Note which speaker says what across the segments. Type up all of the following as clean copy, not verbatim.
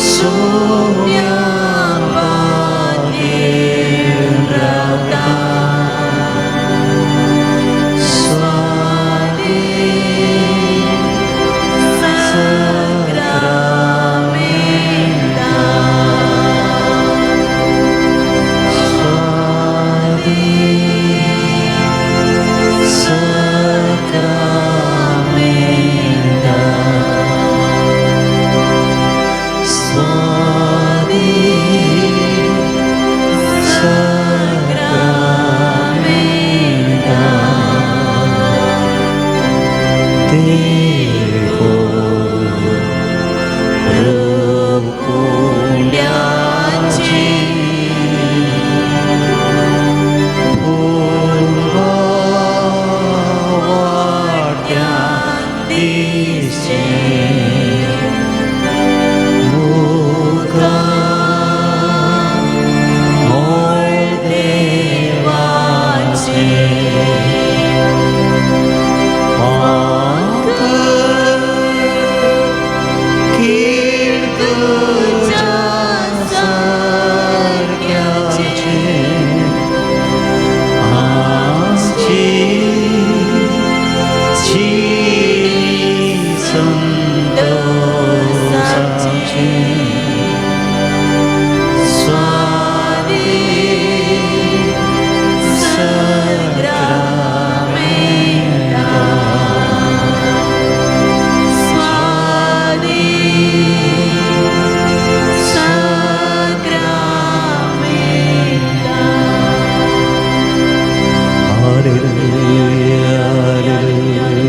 Speaker 1: सोम्या पातीर रावता स्वादी सक्रामेंता स्वादी सक्रामेंता स्वादी सक्रामेंता देहो रुकुंड्याची फुलवा दिसचे मुखा मोल देवाचे पांक कीर्तुच्या सारक्याचे आमची चिरी संतोषाची स्वादी सक्रामेंता स्वादी सक्रामेंता. Hallelujah, hallelujah,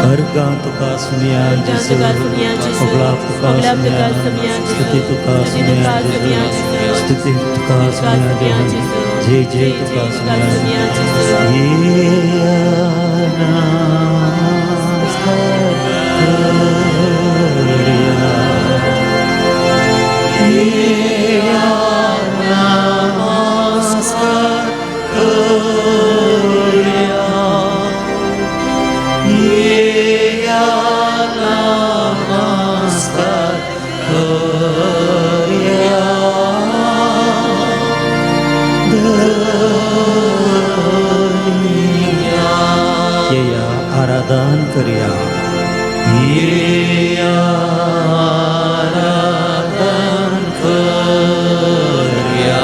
Speaker 1: अर्घां तुका सुनिया जेसू, ओगलाप तुका सुनिया, स्तुती तुका सुनिया जेसू, स्तुती तुका सुनिया जेसू, जय जय तुका सुनिया. ये नमस्कार करिया, ये नमस्कार करिया, ये नमस्कार करिया. धनिया. येया आराधन करया,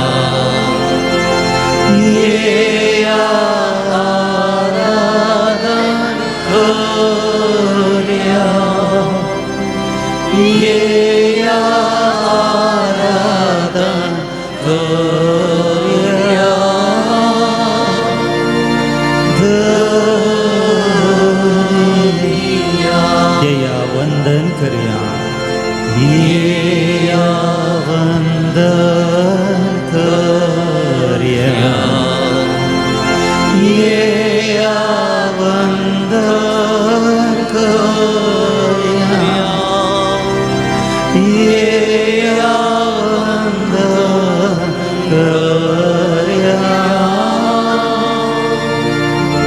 Speaker 1: येया आराधन करया, येया आराधन करया. धनिया. येया वंदन करया, येया वंदन करया, येया वंदन करया, येया वंदन करया.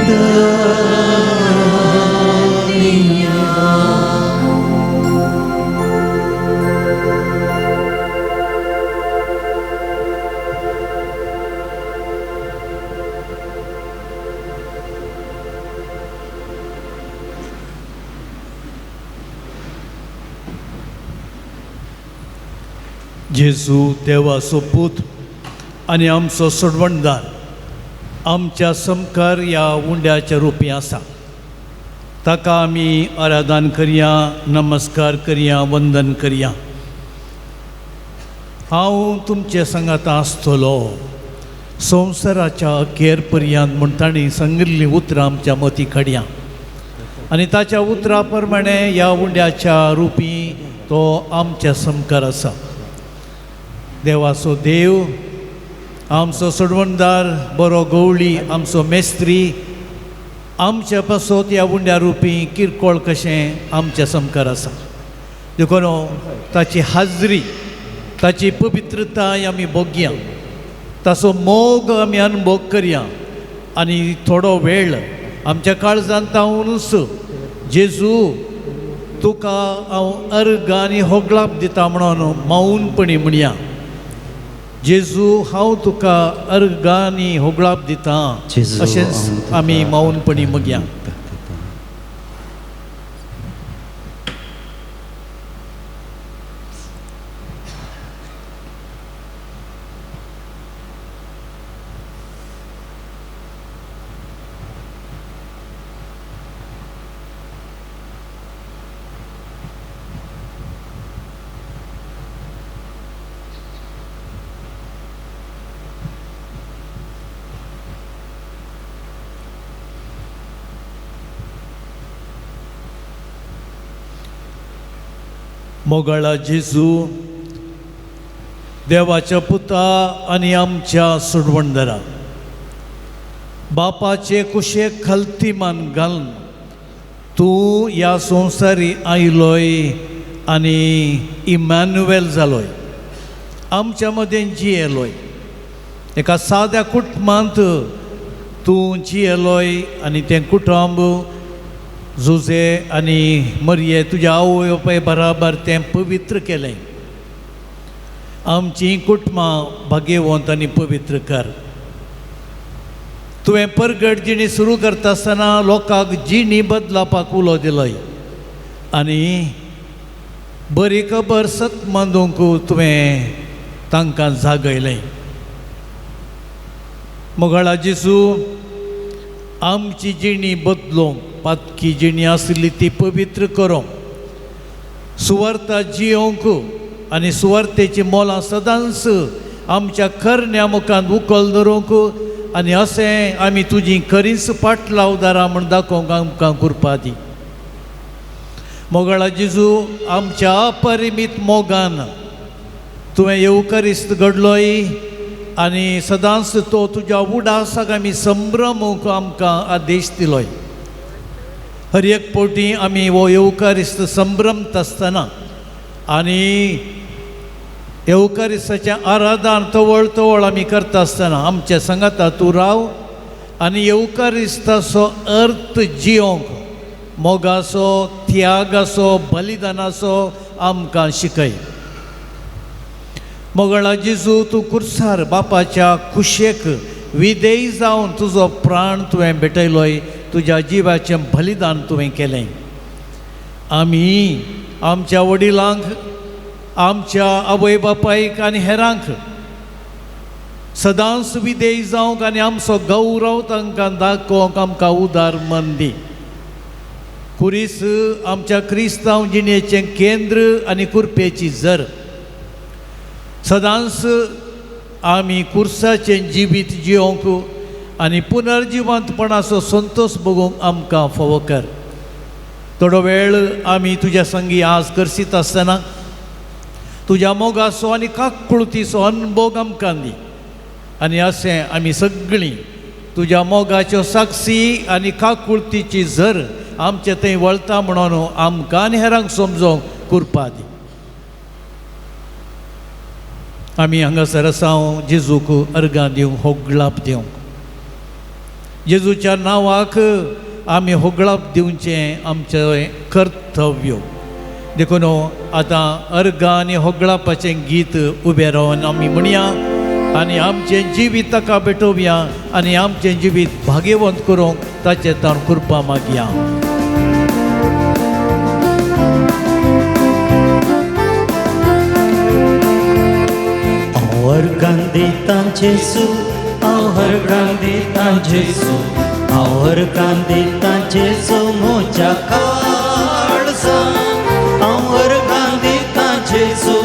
Speaker 1: धनिया.
Speaker 2: जेजू देवाचो पूत आनी आमचो सोडवणदार आमच्या समकार ह्या उंड्याच्या रुपी आसा. ताका आमी आराधन करया, नमस्कार करया, वंदन करया. हांव तुमचे सांगाता आसतलो संवसाराच्या अखेर पर्यंत म्हूण तांणी सांगिल्लीं उतरां आमच्या मती काडया आनी ताच्या उतरा प्रमाणे ह्या उंड्याच्या रुपी तो आमच्या समकार आसा. देवाचो देव आमचो सोडवणदार, बरो गवळी, आमचो मेस्त्री आमच्या पासत ह्या उंड्या रुपी किरकोळ कशें आमच्या समकार आसा. देखून ताची हाजरी, ताची पवित्रताय आमी भोगया, ताचो मोग आमी अनुभव करया आनी थोडो वेळ आमच्या काळजांत तावनूच जेजू तुका हांव अर्ग आनी होगळाप दिता म्हणून मौनपणी म्हणया. जेजू हांव तुका अर्ग आनी होगळाप दिता,
Speaker 1: जेजू,
Speaker 2: अशेंच
Speaker 1: हांव तुका
Speaker 2: आमी मौनपणी मगया. मोगाळा जेजू देवाच्या पुता आनी आमच्या सोडवणदारा, बापाचे कुशेक खालती मान घालून तूं ह्या संवसारी आयलोय आनी इमॅन्युएल जालोय, आमच्या मदें जियेलोय. एका साद्या कुटुंबांत तूं जियेलोय आनी तें कुटुंब जुजे आनी मरये तुज्या आवय बापाय बराबर तें पवित्र केलें. आमचीं कुटुंबां भाग्यवंत आनी पवित्र कर. तुवें परगट जिणी सुरू करता आसतना लोकांक जिणी बदलापाक उलो दिलोय आनी बरी खबर सत मांदूंक तुवें तांकां जागयलें. मोगाळा जेजू आमची जिणी बदलूंक, पातकी जिणी आसली ती पवित्र करूंक, सुवार्ता जियोंक आनी सुवार्थेची मोलां सदांच आमच्या करण्या मुखांत उखल धरूंक आनी अशें आमी तुजी खरीच पाटलावदारां म्हूण दाखोवंक आमकां कृपा दी. मोगाळा जेजू आमच्या अपरिमीत मोगान तुवें येवकारिस्त घडलोय आनी सदांच तो तुज्या उडासाक आमी संभ्रमूंक आमकां आदेश दिलोय. हर एक फावटी आमी हो येवकारिस्त संभ्रमत आसतना आनी येवकारिस्ताचें आराधन तवळ तवळ आमी करता आसतना आमच्या सांगाता तूं राव आनी येवकारिस्ताचो अर्थ जियोंक, मोगाचो, त्यागाचो, बलिदानाचो आमकां शिकय. मोगाळा जेजू तूं कुर्सार बापाच्या कुशेक विधेय जावन तुजो प्राण तुवें भेटयलोय, तुज्या जिवाचें बलिदान तुवें केलें. आमी आमच्या वडिलांक, आमच्या आवय बापायक आनी हेरांक सदांच विधेय जावंक आनी आमचो गौरव तांकां दाखोवंक आमकां उदार मन दी. खुरीस आमच्या क्रिस्तांव जिणेचें केंद्र आनी कुरपेची जर. सदांच आमी कुर्साचें जिवीत जियोंक आनी पुनर्जिवंतपणाचो संतोश बगूंक आमकां फावो कर. थोडो वेळ आमी तुज्या संगी आज करसीत आसतना तुज्या मोगाचो आनी काकुळतीचो अनभोग आमकां दी आनी अशें आमी सगळीं तुज्या मोगाच्यो साक्षी आनी काकुळतीची झर आमचे थंय वळता म्हणून आमकां आनी हेरांक समजोंक कुरपा दी. आमी हांगासर आसा जेजूक अर्गां दिवंक, होगळाप दिवंक. जेजूच्या नांवाक आमी होगळाप दिवचें आमचें कर्तव्य. देखून आतां अर्गां आनी होगळापाचें गीत उबें रावन आमी म्हणया आनी आमचें जिवीत ताका भेटोवया आनी आमचें जिवीत भाग्यवंत करूंक ताचें ताण कृपा मागया.
Speaker 1: अर्गां दिता जेजू, हांव अर्गां दिता जेजू, हांव अर्गां दिता जेजू म्हज्या काळजान. हांव अर्गां दिता जेजू,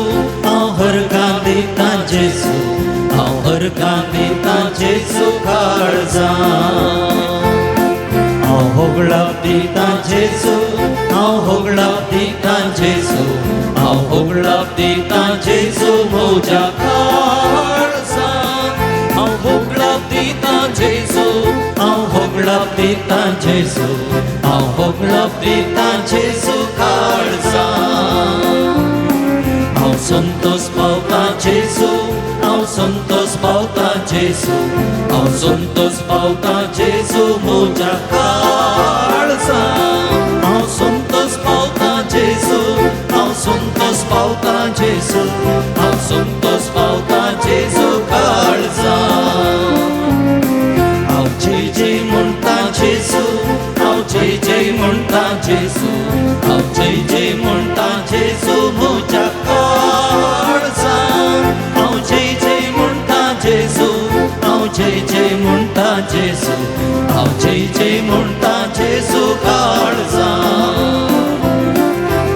Speaker 1: हांव अर्गां दिता जेजू, हांव अर्गां दिता जेजू काळजान. हांव होगळाप दिता जेजू, हांव होगळाप दिता जेजू, हांव होगळाप दिता जेजू म्हज्या काळजान. हांव होगळाप दिता जेजू, हांव होगळाप दिता जेजू, हांव होगळाप दिता जेजू काळजान. हांव संतोष पावता जेजू, हांव संतोष पावता जेजू, हांव संतोष पावता जेजू म्हज्या काळजान. हांव संतोष पावता जेजू, हांव संतोष पावता जेजू, हांव संतोष पावता जेजू काळजान. हांव जय जय म्हणटा जेजू, हांव जय जय म्हणटा जेजू, हांव जय जय म्हणटा जेजू म्हज्या काळजान. हांव जय जय म्हणटा जेजू, हांव जय जय म्हणटा जेजू, हांव जय जय म्हणटा जेजू काळजान.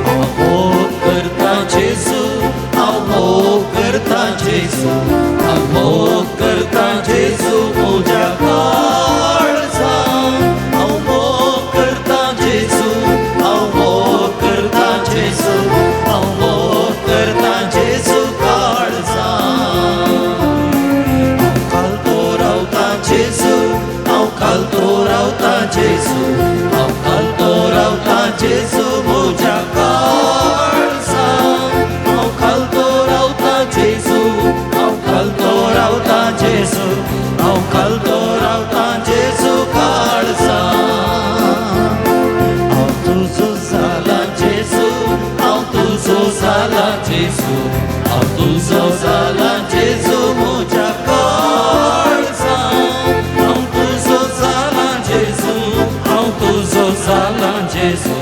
Speaker 1: हांव मोग करता जेजू, हांव मोग करता जेजू, हांव मोग करता जेजू म्हज्या काळजान. हांव मोग करता जेजू, हांव मोग करता जेजू, हांव मोग करता जेजू काळजान. हांव खालतो रावता जेजू, हांव खालतो रावता जेजू, हांव खालतो रावता जेजू म्हज्या काळजान. हांव खालतो रावता जेजू, हांव खालतो रावता जेजू, हांव खालतो रावता जेजू काळजान. हांव तुजो जाला जेजू, हांव तुजो जाला जेजू, हांव तुजो जाला जेजू म्हज्या काळजान. हांव तुजो जाला जेजू, हांव तुजो जाला जेजू,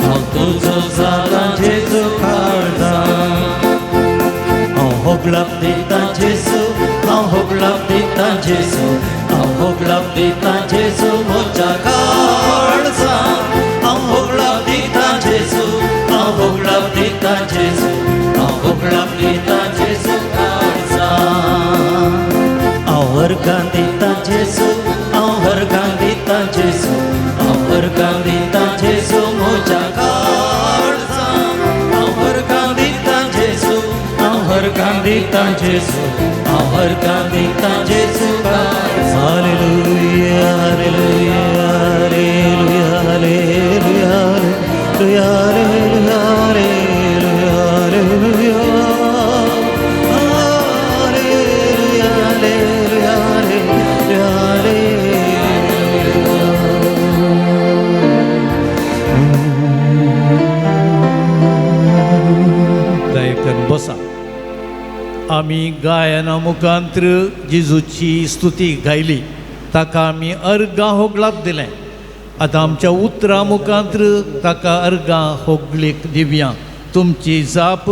Speaker 1: हांव तुजो जाला जेजू काळजान. हांव होगळाप दिता जेजू, हांव होगळाप दिता जेजू, हांव होगळाप दिता जेजू म्हज्या काळजान. हांव होगळाप दिता जेजू, हांव होगळाप दिता जेजू, हांव होगळाप दिता जेजू काळजान. हांव अर्गां दिता जेजू, हांव अर्गां दिता जेजू, हांव अर्गां दिता जेजू म्हज्या काळजान. हांव अर्गां दिता जेजू, हांव अर्गां दिता जेजू, हांव अर्गां दिता जेजू काळजान.
Speaker 3: Hallelujah, hallelujah, hallelujah, hallelujah, hallelujah, hallelujah, hallelujah, hallelujah, hallelujah, hallelujah.
Speaker 2: दयेकन बसा. आमी गायना मुखांत्र जेजूची स्तुती गायली, ताका आमी अर्गां होगळाप दिलें. आतां आमच्या उतरां मुखांत्र ताका अर्गां होगळीक दिवया. तुमची जाप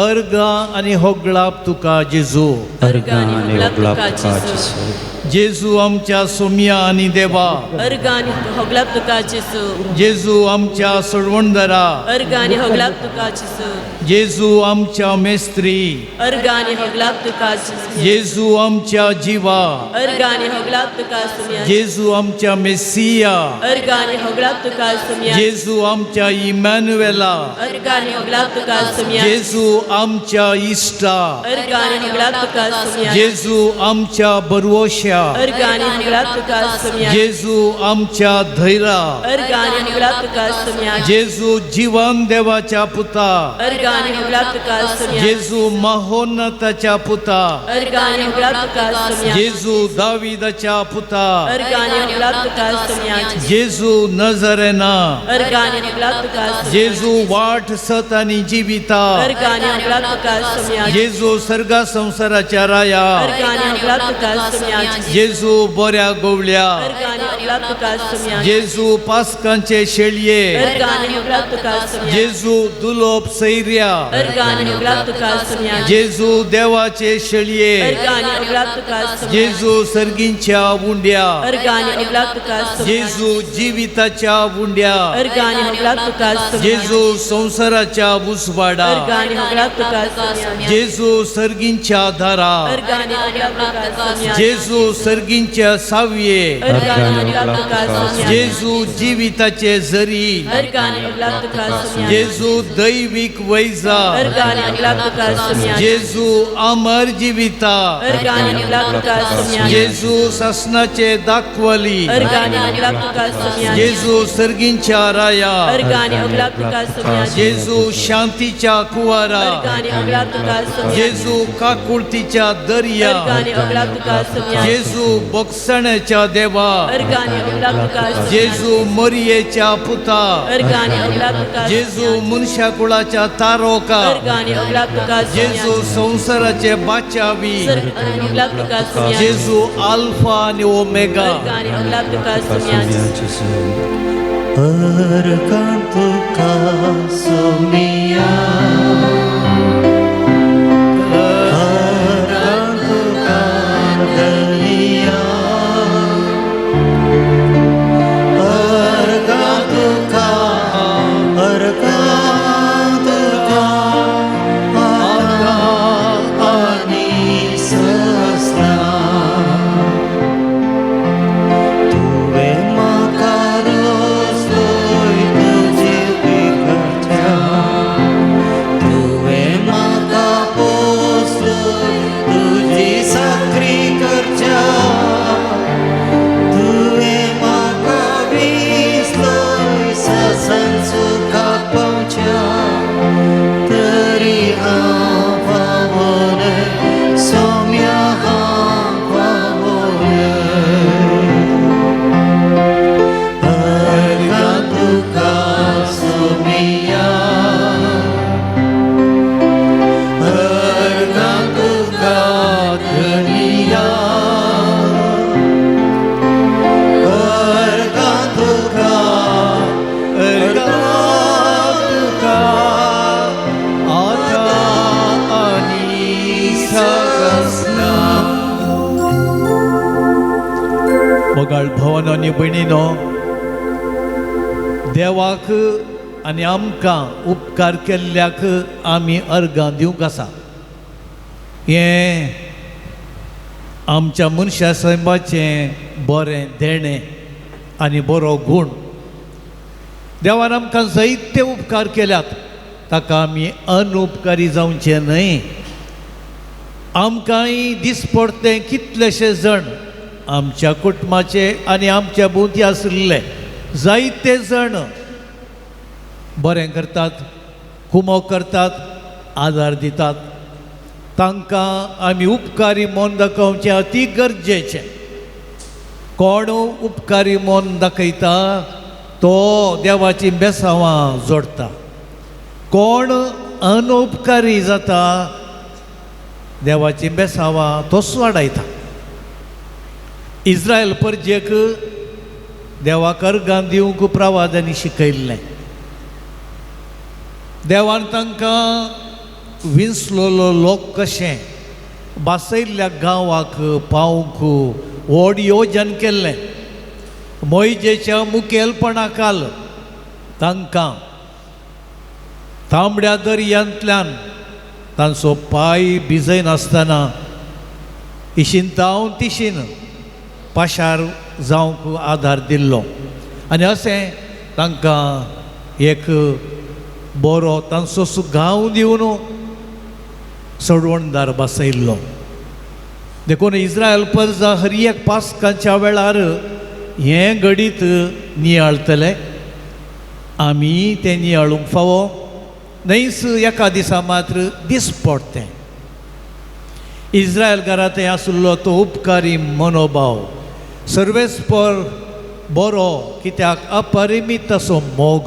Speaker 2: अर्गां आनी होगळाप तुका जेजू.
Speaker 1: अर्गां आनी होगळाप तुका जेजू.
Speaker 2: जेजू आमच्या सोम्या आनी देवा.
Speaker 4: अर्गां आनी होगळाप तुका जेजू.
Speaker 2: जेजू आमच्या सोडवणदारा.
Speaker 4: अर्गां आनी होगळाप तुका जेजू.
Speaker 2: जेजू आमच्या मेस्त्री.
Speaker 4: अर्गां आनी होगळाप तुका जेजू.
Speaker 2: जेजू आमच्या जिवा.
Speaker 4: अर्गां आनी होगळाप तुका सोम्या.
Speaker 2: जेजू आमच्या मेसिया.
Speaker 4: अर्गां आनी होगळाप तुका सोम्या.
Speaker 2: जेजू आमच्या इमॅन्युएला.
Speaker 4: अर्गां आनी होगळाप तुका सोम्या.
Speaker 2: जेजू आमच्या इश्टा.
Speaker 4: अर्गां आनी होगळाप तुका सोम्या.
Speaker 2: जेजू आमच्या बरवोश्या.
Speaker 4: अर्गां आनी होगळाप तुका सोम्या.
Speaker 2: जेजू आमच्या धैरा.
Speaker 4: अर्गां आनी होगळाप तुका सोम्या.
Speaker 2: जेजू जिवन देवाच्या पुता.
Speaker 4: अर्गां आनी होगळाप तुका सोम्या.
Speaker 2: जेजू महोन्नताच्या पुता.
Speaker 4: अर्गां आनी होगळाप तुका सोम्या.
Speaker 2: जेजू दाविदाच्या पुता.
Speaker 4: अर्गां आनी होगळाप तुका सोम्या.
Speaker 2: जेजू नजरेना.
Speaker 4: अर्गां आनी होगळाप तुका सोम्या.
Speaker 2: जेजू वाट सत आनी जिविता.
Speaker 4: अर्गां आनी होगळाप तुका सोम्या.
Speaker 2: जेजू सर्गा संवसाराच्या राया.
Speaker 4: अर्गां आनी होगळाप तुका सोम्या.
Speaker 2: जेजू बऱ्या गोवल्या.
Speaker 4: अर्गां आनी होगळाप तुका सोम्या.
Speaker 2: जेजू पास्कांचे शेळये.
Speaker 4: अर्गां आनी होगळाप तुका सोम्या.
Speaker 2: जेजू दुलोप सैर्या.
Speaker 4: अर्गां आनी होगळाप तुका सोम्या.
Speaker 2: जेजू देवाचे शेळये.
Speaker 4: अर्गां आनी होगळाप तुका सोम्या.
Speaker 2: जेजू सर्गींच्या उंड्या.
Speaker 4: अर्गां आनी होगळाप तुका सोम्या.
Speaker 2: जेजू जिविताच्या उंड्या.
Speaker 4: अर्गां आनी होगळाप तुका सोम्या.
Speaker 2: जेजू संवसाराच्या उजवाडा.
Speaker 4: अर्गां आनी होगळाप तुका सोम्या.
Speaker 2: जेजू सर्गींच्या दारा.
Speaker 4: अर्गां आनी होगळाप तुका सोम्या.
Speaker 2: जेजू सर्गींच्या सावये.
Speaker 4: अर्गां आनी होगळाप तुका सोम्या.
Speaker 2: जेजू जिविताचे झरी.
Speaker 4: अर्गां आनी होगळाप तुका सोम्या.
Speaker 2: जेजू दैवीक वैजा.
Speaker 4: अर्गां आनी होगळाप तुका सोम्या.
Speaker 2: जेजू अमर जिविता.
Speaker 4: अर्गां आनी होगळाप तुका सोम्या.
Speaker 2: जेजू सासनाचे दाखवली.
Speaker 4: अर्गां आनी होगळाप तुका सोम्या.
Speaker 2: जेजू सर्गींच्या राया.
Speaker 4: अर्गां आनी होगळाप तुका सोम्या.
Speaker 2: जेजू शांतीच्या कुवारा.
Speaker 4: अर्गां आनी होगळाप तुका सोम्या.
Speaker 2: जेजू काकुळतीच्या दर्या.
Speaker 4: अर्गां आनी होगळाप तुका सोम्या.
Speaker 2: जेजू बोगसण्याच्या देवा.
Speaker 4: अर्गां आनी होगळाप तुका सोम्या.
Speaker 2: जेजू मरियेच्या पुता.
Speaker 4: अर्गां आनी होगळाप तुका.
Speaker 2: जेजू मनशा कुळाच्या तारोका.
Speaker 4: अर्गां आनी होगळाप तुका सोम्या.
Speaker 2: जेजू संवसाराचे बाचावी.
Speaker 4: अर्गां आनी होगळाप तुका सोम्या.
Speaker 2: जेजू आल्फा आनी ओमेगा.
Speaker 4: अर्गां आनी होगळाप तुका सोम्या.
Speaker 1: अर्गां तुका सोम्या. अर्गां तुका धनिया. अर्गां तुका, अर्गां तुका आतां आनी ससना. तुवें म्हाका रचलोय तुजे पिकच्या. तुवें म्हाका पोसलोय तुजी साकरी करच्या. तुवें म्हाका विसलोय ससन सुखाक पावच्या. तरी हांव पावोनय सोम्या हांव पावोनय. अर्गां तुका सोम्या. अर्गां तुका धनिया. अर्गां तुका,
Speaker 2: अर्गां तुका आतां आनी सगसना. मोगाळ भवन आनी भयणीनो, देवाक आनी आमकां उपकार केल्ल्याक आमी अर्गां दिवंक आसा. हें आमच्या मनशा सैमाचें बरें देणें आनी बरो गूण. देवान आमकां जायते उपकार केल्यात, ताका आमी अनुपकारी जावचें न्हय. आमकांय दिसपडतें कितलेशे जाण आमच्या कुटुंबाचे आनी आमच्या भोंवती आशिल्ले जायते जाण बरें करतात, कुमोक करतात, आदार दितात. तांकां आमी उपकारी मन दाखोवचें अती गरजेचें. कोण उपकारी मन दाखयता तो देवाची बेसांवां जोडटा. कोण अनुपकारी जाता देवाची बेसांवां तोच वाडयता. इस्रायल परजेक देवाक अर्गां दिवंक प्रवादांनी शिकयल्लें. देवान तांकां विंचलोलो लोक कशें बासयल्ल्या गांवाक पावंक व्हड योजन केल्लें. मोयजेच्या मुखेलपणाखाल तांकां तांबड्या दर्यांतल्यान तांचो पांय भिजयनासतना इशीन तावन तिशीन पाशार जावंक आदार दिल्लो आनी अशें तांकां एक बरो तांचो गांव दिवन सोडवणदार बसयल्लो. देखून इस्रायल परजा हर एक पास्काच्या वेळार हें घडीत नियाळतले. आमी तें नियाळूंक फावो न्हयच एका दिसा मात्र दीस पडटें. इस्रायल घरांत आशिल्लो तो उपकारी मनोभाव सर्वेस्पर बरो कित्याक अपरिमीत असो मोग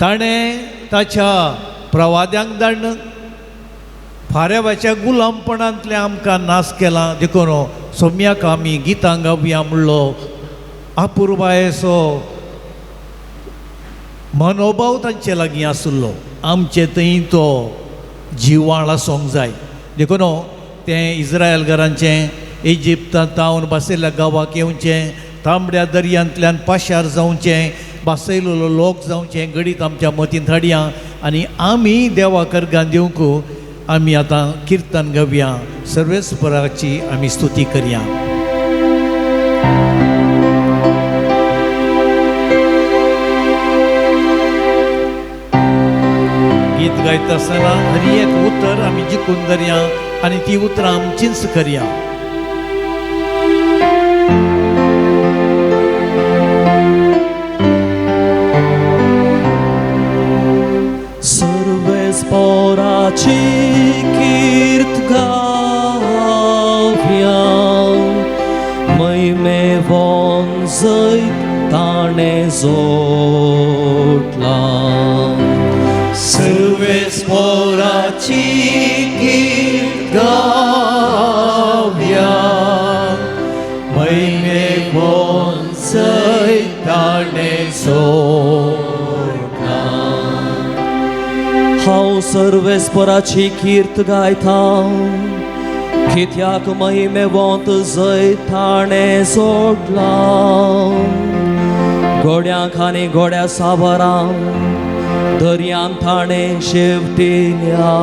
Speaker 2: ताणें ताच्या प्रवाद्यांक धाडून फाऱ्यावाच्या गुलामपणांतलें आमकां नाश केला. देखून सोम्याक आमी गितां गावया म्हणलो अपुर्बायेचो मनोभाव तांचे लागीं आशिल्लो. आमचे थंय तो जिवाळ आसूंक जाय. देखून तें इस्रायल घरांचें इजिप्तांत तावन बसयल्ल्या गांवाक येवचें, तांबड्या दर्यांतल्यान पाशार जावचें, बसयलेलो लोक जावचें घडीत आमच्या मतींत हाडया आनी आमी देवाक अर्गां दिवंक आमी आतां किर्तन गावया, सर्वेस्पराची आमी स्तुती करया. गीत गायता आसतना हर एक उतर आमी जिखून धरया आनी ती उतरां आमचींच करया.
Speaker 3: सर्वेस्पराची कीर्त गावया, महिमेवन जैत ताणें जोडलां.
Speaker 1: सर्वेस्पराची कीर्त गावया, महिमेवन जैत ताणें जोडलां.
Speaker 3: हांव सर्वेस्पराची कीर्त गायतां, कित्याक महिमेवंत जैत ताणें जोडलां. घोड्यांक आनी घोड्या सावरांक दर्यांत ताणें शेवटिल्या.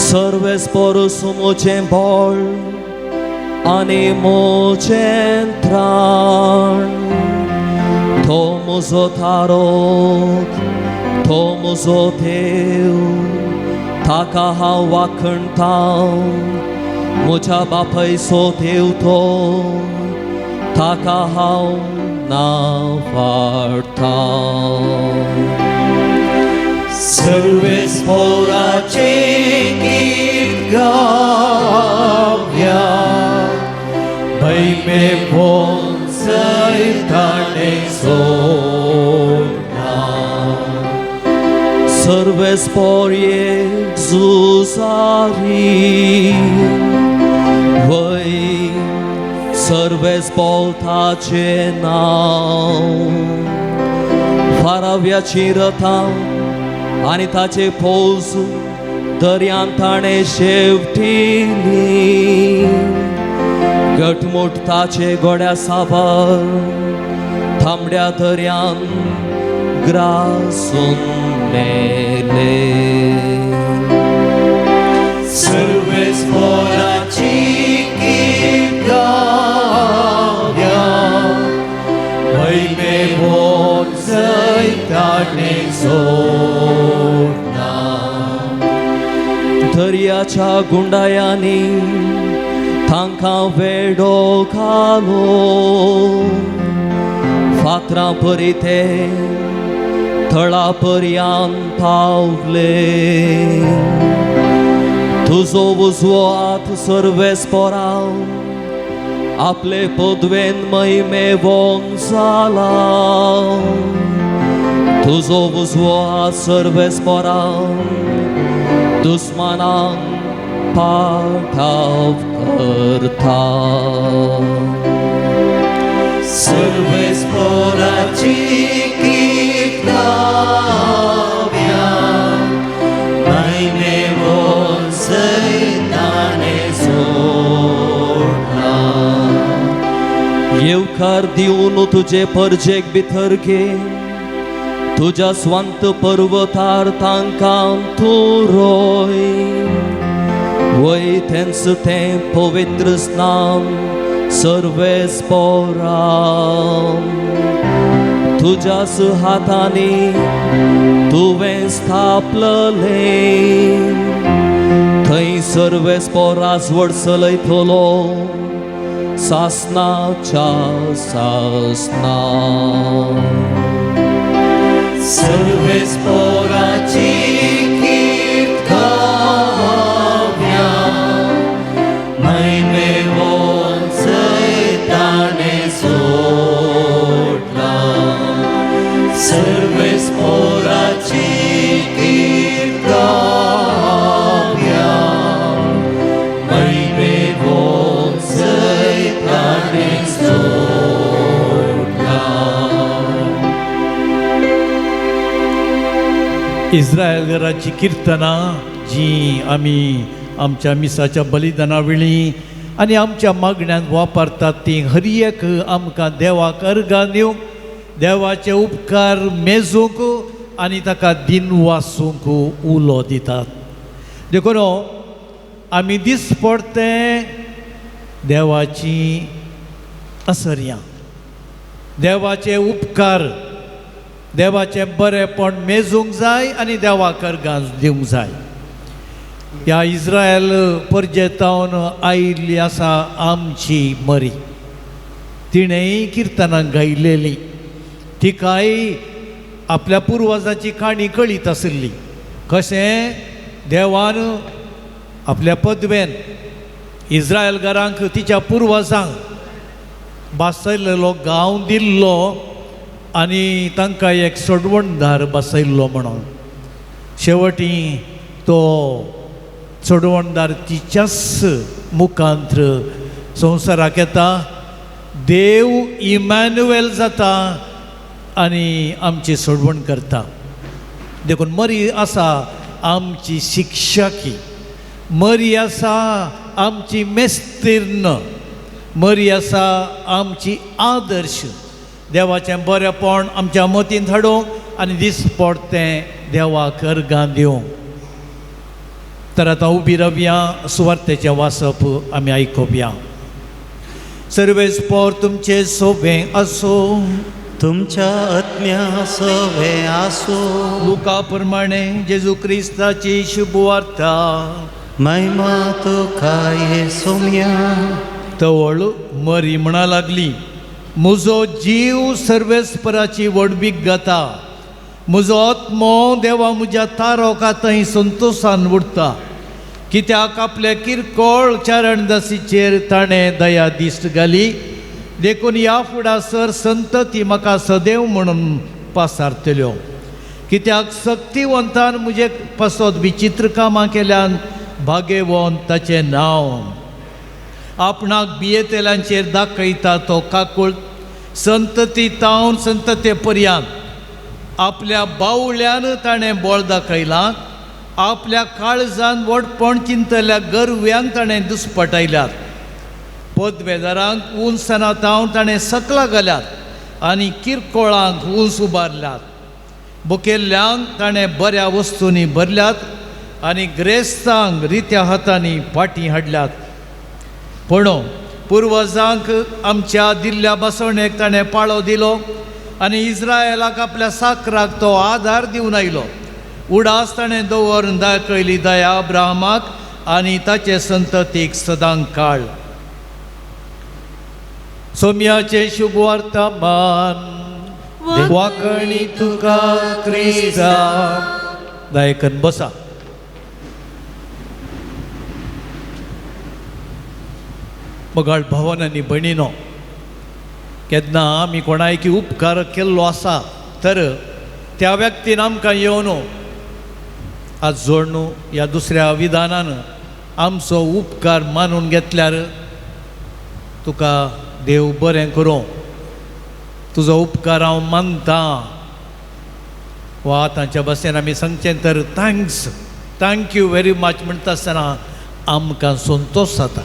Speaker 3: सर्वेस्पर म्हजें बळ आनी म्हजें त्राण, तो म्हजो थारोक, तो म्हजो देव, ताका हांव वाखणतां. म्हज्या बापायचो देव तो, ताका हांव नावाडटां.
Speaker 1: सर्वेस्पराचे गीत गावया, महिमेवन जैत ताणें जोडलां.
Speaker 3: सर्वेस्पर एक झुजारी वय, सर्वेस्पर ताचें नांव. फाराव्याची रथां आनी ताचे फौज दर्यांत ताणें शेवटिली. घटमूट ताचे घोड्या सावर तांबड्या दर्यांत ग्रासून मेले.
Speaker 1: सर्वेस्पराची कीर्त गावया, महिमेवन जैत ताणें जोडलां.
Speaker 3: दर्याच्या गुंडायांनी तांकां वेडो घालो, फातरां परी ते थळा पर्यान पावले. तुजो उजवो हात सर्वेस्परा आपले पदवेन महिमेवन जाला. तुजो उजवो हात सर्वेस्परा दुस्मानांक पाठाव करता.
Speaker 1: सर्वेस्पोराची कीर्त गावया, महिमेवोन सैताने सोडला.
Speaker 3: येवकार दिवन तुजे परजेक भितर घे, तुज्या स्वांत पर्वतार तांकां तूं रोय. वय तेंच तें पवित्र स्नान सर्वेस्पोरा, तुज्याच हातांनी तुवें स्थापललें. थंय सर्वेस्पोरा व्हड चलयतलो सासनाच्या सासना.
Speaker 1: सर्वेस्पोराची कीर्त गावया, महिमेवोन सैताने सोडला. सर्वेस्पोराची कीर्त गावया, महिमेवोन सैताने सोडला.
Speaker 2: इस्रायल घराची किर्तनां जी आमी आमच्या मिसाच्या बलिदाना वेळी आनी आमच्या मागण्यांत वापरतात ती हर एक आमकां देवाक अर्गां दिवंक, देवाचे उपकार मेजूंक आनी ताका दिनवासूंक उलो दितात. देखून आमी दिसपडते देवाची असर्यां, देवाचे उपकार, देवाचें बरेंपण मेजूंक जाय आनी देवाक अर्गां दिवंक जाय. ह्या इस्रायल परजेतावन आयिल्ली आसा आमची मरी, तिणेंय किर्तनां गायलेली, तिकाय आपल्या पुर्वजाची काणी कळीत आशिल्ली. कशें देवान आपल्या पदवेन इस्रायल घरांक तिच्या पुर्वजांक बसयलेलो गांव दिल्लो आनी तांकां एक सोडवणदार बसयल्लो म्हणून. शेवटी तो सोडवणदार तिच्याच मुखांत्र संवसाराक येता, देव इमॅन्युएल जाता आनी आमची सोडवण करता. देखून मरी आसा आमची शिक्षकी, मरी आसा आमची मेस्तीर्ण, मरी आसा आमची आदर्श. देवाचें बरेंपण आमच्या मतींत हाडूंक आनी दिसपडतें देवाक अर्गां दिवंक. तर आतां उबी रावया, सुवार्तेचें वाचप आमी आयकुया. सर्वेस्पोर तुमचें सोबें आसूं,
Speaker 1: तुमच्या आत्म्या सोबें आसूं.
Speaker 2: लुका प्रमाणे जेजू क्रिस्ताची शुभवार्ता.
Speaker 1: महिमा तुका ये सोम्या.
Speaker 2: तवळ मरी म्हणा लागली, म्हजो जीव सर्वेस्पराची व्हडवीक गाता, म्हजो आत्मो देवा म्हज्या तारोका थंय संतोशान उरता. कित्याक आपल्या किरकोळ चरणदासीचेर ताणें दया दिश्ट घाली, देखून ह्या फुडासर संतती म्हाका सदैव म्हणून पासारतल्यो. कित्याक सक्तिवंतान म्हजे पासत विचित्र कामां केल्यान, भागेवन ताचें नांव. आपणाक भियेतल्यांचेर दाखयता तो काकूळ संतती तावन संतते पर्यंत. आपल्या बावळ्यान ताणें बळ दाखयलां, आपल्या काळजान व्हडपण चिंतल्या गरव्यांक ताणें दुस्पटायल्यात. पदवेदारांक उंच तावन ताणें सकला घाल्यात आनी किरकोळांक उंच उबारल्यात. बुकेल्ल्यांक ताणें बऱ्या वस्तूंनी भरल्यात आनी ग्रेस्तांक रित्या हातांनी फाटीं हाडल्यात. पूण पुर्वजांक आमच्या दिल्ल्या बसवणेक ताणें पाळो दिलो आनी इस्रायलाक आपल्या साकराक तो आदार दिवन आयलो. उडास ताणें दवरून दाखयली दया अब्राहमाक आनी ताचे संततीक सदां काळ. सोम्याचें शुभवर्तमान वाकणी तुका क्रिस्ता. दायकन बसा. मोगाळ भावान आनी भयणीनो, केन्ना आमी कोणायकी उपकार केल्लो आसा तर त्या व्यक्तीन आमकां येवन आज जोडणू ह्या दुसऱ्या विधानान आमचो उपकार मानून घेतल्यार तुका देव बरें करूं, तुजो उपकार हांव मानतां. वा तांच्या भाशेन आमी सांगचें तर thanks, thank you very much म्हणटा आसतना आमकां संतोश जाता.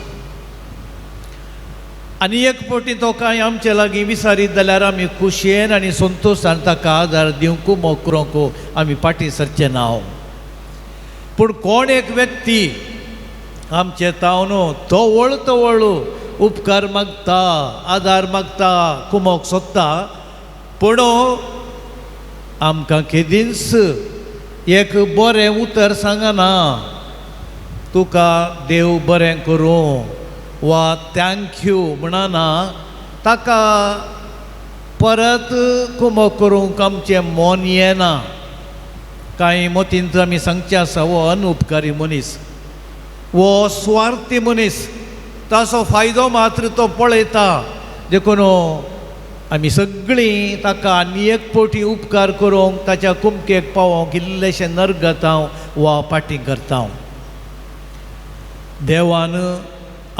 Speaker 2: आनी एक फावटी तो कांय आमचे लागीं विसारीत जाल्यार आमी खुशयेन आनी संतोशान ताका आदार दिवंक मोकरोंक आमी फाटीं सरचें ना. पूण कोण एक व्यक्ती आमचे तावन तवळ तवळ उपकार मागता, आदार मागता, कुमोक सोदता, पूण आमकां केदींच एक बरें उतर सांगना, तुका देव बरें करूं वा thank you म्हणना, ताका परत कुमोक करूंक आमचें मन येना. कांय मतींत आमी सांगचें आसा, हो अनुपकारी मनीस, हो स्वार्थी मनीस, ताचो फायदो मात्र तो पळयता, देखून आमी सगळीं ताका आनी एक फावटी उपकार करूंक ताच्या कुमकेक पावोवंक इल्लेशें नरगतां वा फाटीं करता. देवान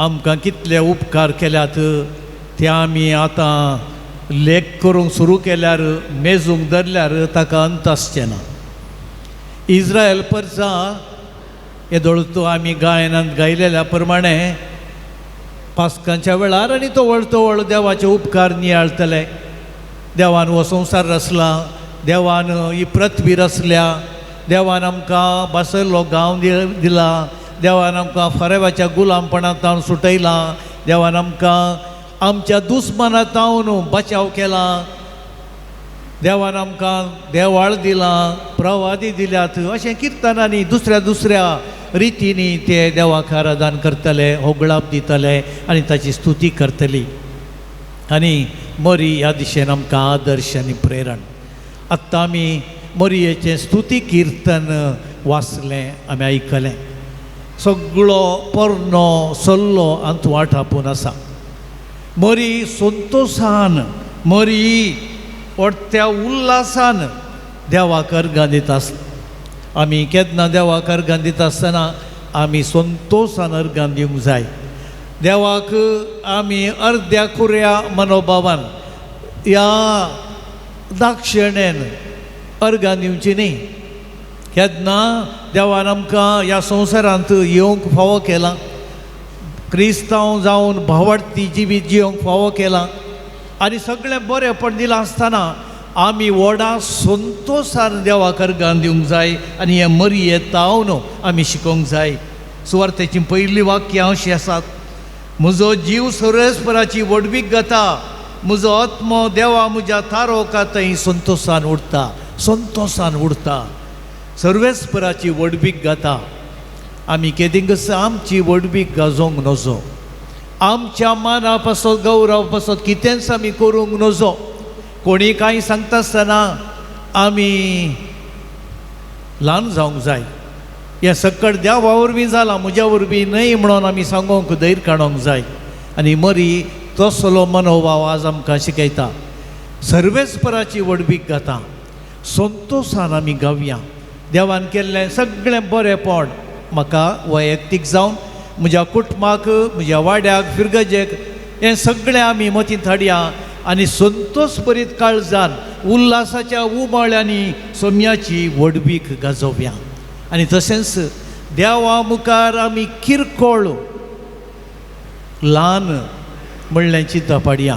Speaker 2: आमकां कितले उपकार केल्यात ते आमी आतां लेख करूंक सुरू केल्यार, मेजूंक धरल्यार ताका अंत आसचें ना. इस्रायल परसा येदोळ तो आमी गायनांत गायलेल्या प्रमाणे पास्कांच्या वेळार आनी तवळ तवळ देवाचे उपकार नियाळतले. देवान हो संवसार रचला, देवान ही पृथ्वी रचल्या, देवान आमकां बसयल्लो गांव दिला, देवान आमकां फरेवाच्या गुलामपणांत सुटयला, देवान आमकां आमच्या दुस्मानांत बचाव केला, देवान आमकां देवाळ दिलां, प्रवादी दिल्यात, अशें किर्तनांनी दुसऱ्या दुसऱ्या रितींनी ते देवाक आराधन करतले, होगळाप दितले आनी ताची स्तुती करतली. आनी मरी ह्या दिशेन आमकां आदर्श आनी प्रेरण. आत्तां आमी मरयेचें स्तुती किर्तन वाचलें, आमी आयकलें. सगळो पोरणो सल्लो आंत वाट आपून आसा. मरी संतोशान, मरी त्या उल्हासान देवाक अर्गां दिता आसता. आमी केन्ना देवाक अर्गां दिता आसतना आमी संतोशान अर्गां दिवंक जाय. देवाक आमी अर्द्या कुऱ्या मनोभावान ह्या दाक्षिणेन अर्गां दिवची न्ही. केन्ना देवान आमकां ह्या संवसारांत येवंक फावो केलां, क्रिस्तांव जावन भावार्थी जिवीत जियोंक फावो केलां आनी सगळें बरेंपण दिलां आसतना आमी व्हडा संतोशान देवाक अर्गां दिवंक जाय आनी हें मरये तावन आमी शिकोवंक जाय. सुवार्तेचीं पयलीं वाक्यां अशीं आसात, म्हजो जीव सर्वेस्पराची व्हडवीक गाता, म्हजो आत्मो देवा म्हज्या तारोका थंय संतोशान उरता, संतोशान उरता. सर्वेस्पराची व्हडवीक गाता. आमी केदींकच आमची व्हडवीक गाजोवंक नजो, आमच्या माना पासत गौरव पासत कितेंच आमी करूंक नजो. कोणी कांय सांगता आसतना आमी ल्हान जावंक जाय. हें सकट देवा वरवीं जालां, म्हज्या वरवीं न्हय म्हणून आमी सांगोंक धैर्य काडूंक जाय. आनी मरी तसलो मनोभाव आज आमकां शिकयता. सर्वेस्पराची व्हडवीक गाता, संतोशान आमी गावया. देवान केल्लें सगळें बरेंपण म्हाका वैयक्तीक जावन म्हज्या कुटुंबाक, म्हज्या वाड्याक, फिरगजेक हें सगळें आमी मतींत हाडया आनी संतोश भरीत काळजान उल्हासाच्या उमाळ्यांनी सोम्याची व्हडवीक गाजोवया. आनी तशेंच देवा मुखार आमी किरकोळ ल्हान म्हणलें चिंता पाडया.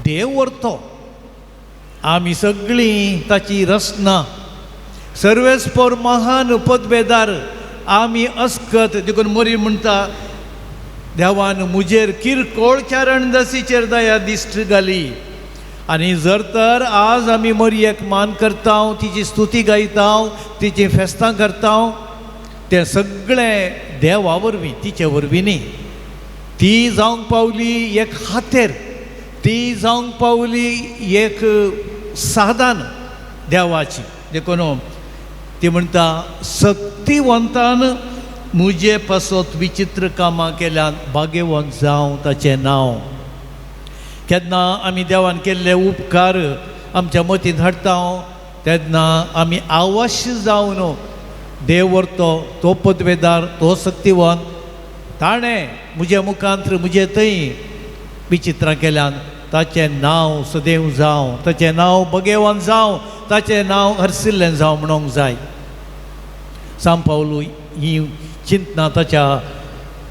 Speaker 2: देव व्हरतो, आमी सगळीं ताची रचना, सर्वेस्पर महान पदवेदार आमी अस्कत. देखून मरी म्हणटा, देवान मुजेर किरकोळ चारणदासीचेर दया दिश्ट घाली. आनी जर तर आज आमी मरयेक मान करता, तिची स्तुती गायता, तिची फेस्तां करता, तें सगळें देवा वरवीं, तिचे वरवीं न्ही. ती जावंक पावली एक हातेर, ती जावंक पावली एक साधन देवाची. देखून ती म्हणटा, सक्तिवंतान म्हजे पासत विचित्र कामां केल्यान, भाग्यवंत जावं ताचें नांव. केन्ना आमी देवान केल्ले उपकार आमच्या मतींत हाडटा तेन्ना आमी आवश्य जावन देव व्हरतो, तो पदवेदार, तो सक्तिवंत, ताणें म्हज्या मुखांत म्हजे थंय विचित्रां केल्यान, ताचें नांव सदैव जावं, ताचें नांव बगेवन जावं, ताचें नांव हरसिल्लें जावं म्हणूंक जाय. सांव पावलू ही चिंतना ताच्या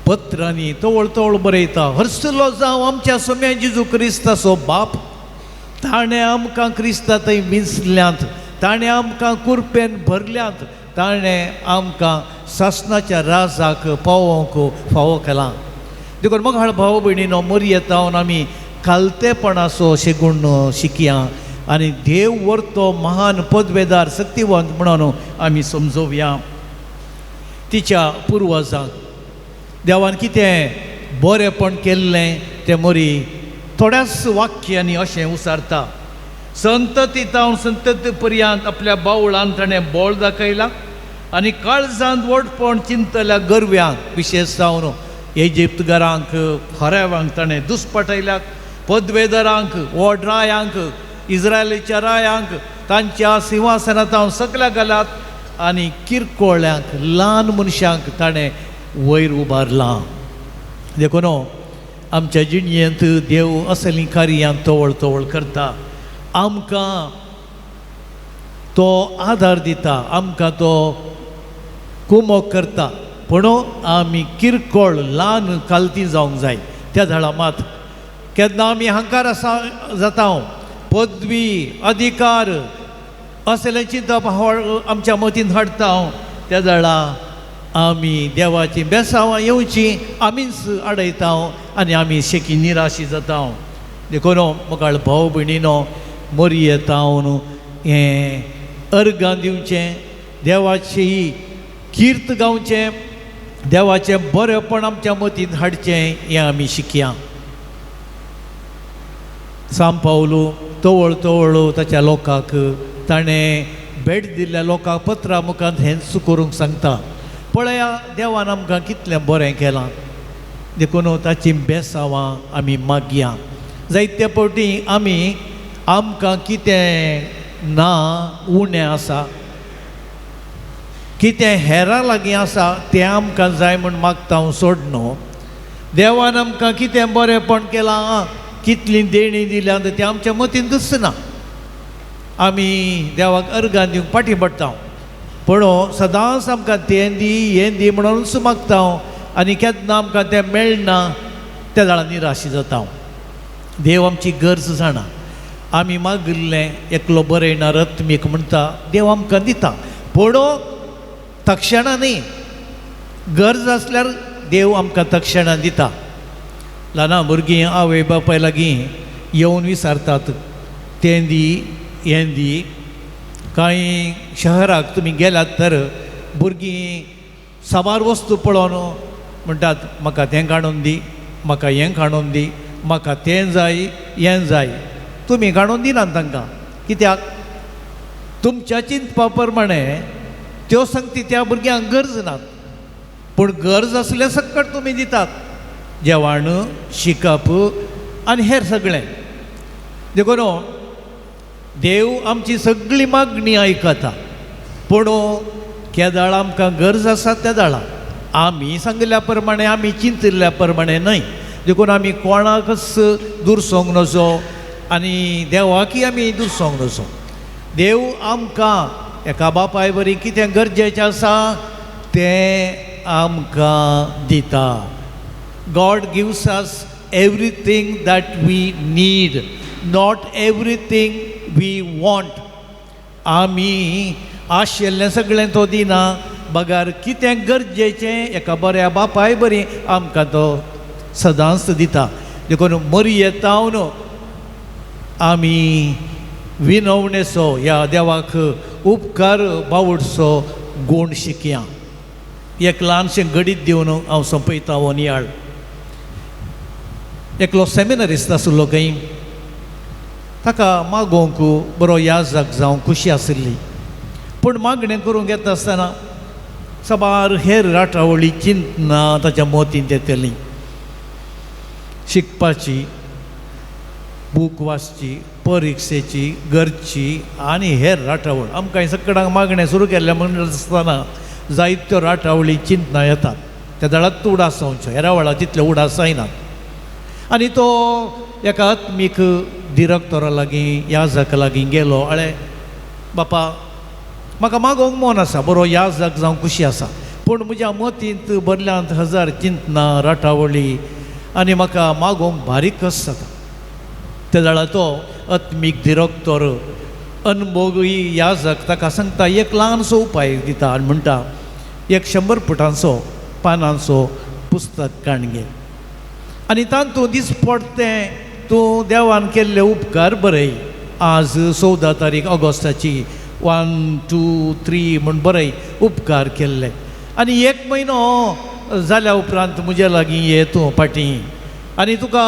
Speaker 2: पत्रांनी तवळ तवळ बरयता. हरसुलो जावं आमच्या सोम्या जेजू क्रिस्ताचो बाप, ताणें आमकां क्रिस्ता थंय विंचल्यांत, ताणें आमकां कुरपेन भरल्यांत, ताणें आमकां सासणाच्या राजाक पावोवंक फावो केलां. देखून मोगाळ भाव भयणीनो, मोरयेतावन आमी खालतेपणाचो शेगूण शिकया आनी देव वर्तो महान पदवेदार शक्तिवंत म्हणून आमी समजोवया. तिच्या पुर्वजांक देवान कितें बरेंपण केल्लें तें मोरी थोड्याच वाक्यांनी अशें उसारता. संतती तावन संतती पर्यंत आपल्या बावळान ताणें बोळ दाखयला आनी काळजांत व्हडपण चिंतल्या गरव्यांक, विशेश जावन इजिप्तगारांक, हरेवांक ताणें दुस्पटयल्यात, पदवेदारांक, व्हड रायांक, इस्रायलीच्या रायांक तांच्या सिंहासनांत सगल्या घालात आनी किरकोळ्यांक, ल्हान मनशांक ताणें वयर उबारलां. देखून आमच्या जिणयेंत देव असलीं कार्यां तवळ तवळ करता. आमकां तो आदार दिता, आमकां तो कुमोक करता, पूण आमी किरकोळ ल्हान कालती जावंक जाय. त्या झाडां मात केन्ना आमी हंकार आसा जाता, पदवी अधिकार असलें चिंतप आमच्या मतीन हाडता हांव, त्या जाळा आमी देवाची बेसांवां येवची आमीच आडयता आनी आमी शेकी निराशी जाता. देखून मोगाळ भाव भयणीनो, मोरयेतावन हें अर्गां दिवचें, देवाची किर्त गावचें, देवाचें बरेंपण आमच्या मतीन हाडचें हें आमी शिकया. सांव पावलू तवळ तवळ ताच्या लोकांक ताणें भेट दिल्ल्या लोकांक पत्रां मुखार हेंच करूंक सांगता. पळया देवान आमकां कितलें बरें केलां, देखून ताची बेसांवां आमी मागया. जायते फावटी आमी आमकां कितें ना उणें आसा, कितें हेरां लागीं आसा तें आमकां जाय म्हूण मागता हांव सोड न्हू. देवान आमकां कितें बरेंपण केलां, कितलीं देणीं दिल्यां तें आमच्या मतीन दिसना. आमी देवाक अर्गां दिवंक फाटीं पडटा, पूण सदांच आमकां तें दी हें दी म्हणूनच मागता आनी केन्ना आमकां तें मेळना त्या जाणा निराशी जाता. देव आमची गरज जाणा, आमी मागिल्लें एकलो बरयणार आत्मीक म्हणटा देव आमकां दिता, पूण तक्षणां न्ही, गरज आसल्यार देव आमकां तक्षणां दिता. ल्हान भुरगीं आवय बापाय लागीं येवन विचारतात तें दी हें दी. कांय शहराक तुमी गेल्यात तर भुरगीं साबार वस्तू पळोवन म्हणटात म्हाका तें काडून दी, म्हाका हें काडून दी, म्हाका तें जाय हें जाय. तुमी काडून दिनात तांकां, कित्याक तुमच्या चिंतपा प्रमाणे त्यो संगती त्या भुरग्यांक गरज नात, पूण गरज आसल्या सकट तुमी दितात, जेवण, शिकप आनी हेर सगळें. देखून देव आमची सगळी मागणी आयकता, पूण केदाळ आमकां गरज आसा त्या दाळा आमी सांगिल्ल्या प्रमाणे, आमी चिंतिल्ल्या प्रमाणे न्हय. देखून आमी कोणाकच दुरसोंक नजो आनी देवाकय आमी दुरसोंक नजो. देव आमकां एका बापाय बरी कितें गरजेचें आसा तें आमकां दिता. God gives us everything that we need, not everything we want. आमी आशिल्लें सगळें तो दिना, बगर कितें गरजेचें एका बऱ्या बापाय बरी आमकां तो सदांच दिता. देखून मरयेतावन आमी विनवणेचो ह्या देवाक उपकार बावडचो गूण शिकया. एक ल्हानशें गडीत दिवन हांव सोंपयता हो नियाळ. एकलो सेमिनरिस्ट आशिल्लो खंय, ताका मागोवंक बरो याजक जावंक खुशी आशिल्ली, पूण मागणें करूंक येता आसतना साबार हेर राटावळी चिंतना ताच्या मतींत येतली. शिकपाची, बूक वाचची, परिक्षेची, गरची आनी हेर राटावळ. आमकां सगळ्यांक मागणें सुरू केल्लें म्हण आसतना जायत्यो राटावळी चिंतना येतात. त्या दळात उडास जावच्यो, हेरा वेळार तितल्यो उडास जायनात. आनी तो एका आत्मीक दिरक्तोरा लागीं याजका लागीं गेलो. अळे बापा म्हाका मागोवंक मन आसा, बरो याजक जावंक खुशी आसा, पूण म्हज्या मतींत भरल्यांत हजार चिंतना राटावळी आनी म्हाका मागोवंक बारीक कस जाता. त्या जाल्यार तो आत्मीक दिरक्तोर अनभोगी याजक ताका सांगता एक ल्हानसो उपाय दिता आनी म्हणटा एक 100 फुटांचो पानांचो पुस्तक काण घे आनी तातूंत दिसपडटें तूं देवान केल्ले उपकार बरय. आज 14 तारीख ऑगस्टाची 1 2 3 म्हूण बरय उपकार केल्ले आनी 1 म्हयनो जाल्या उपरांत म्हज्या लागीं ये तूं फाटीं आनी तुका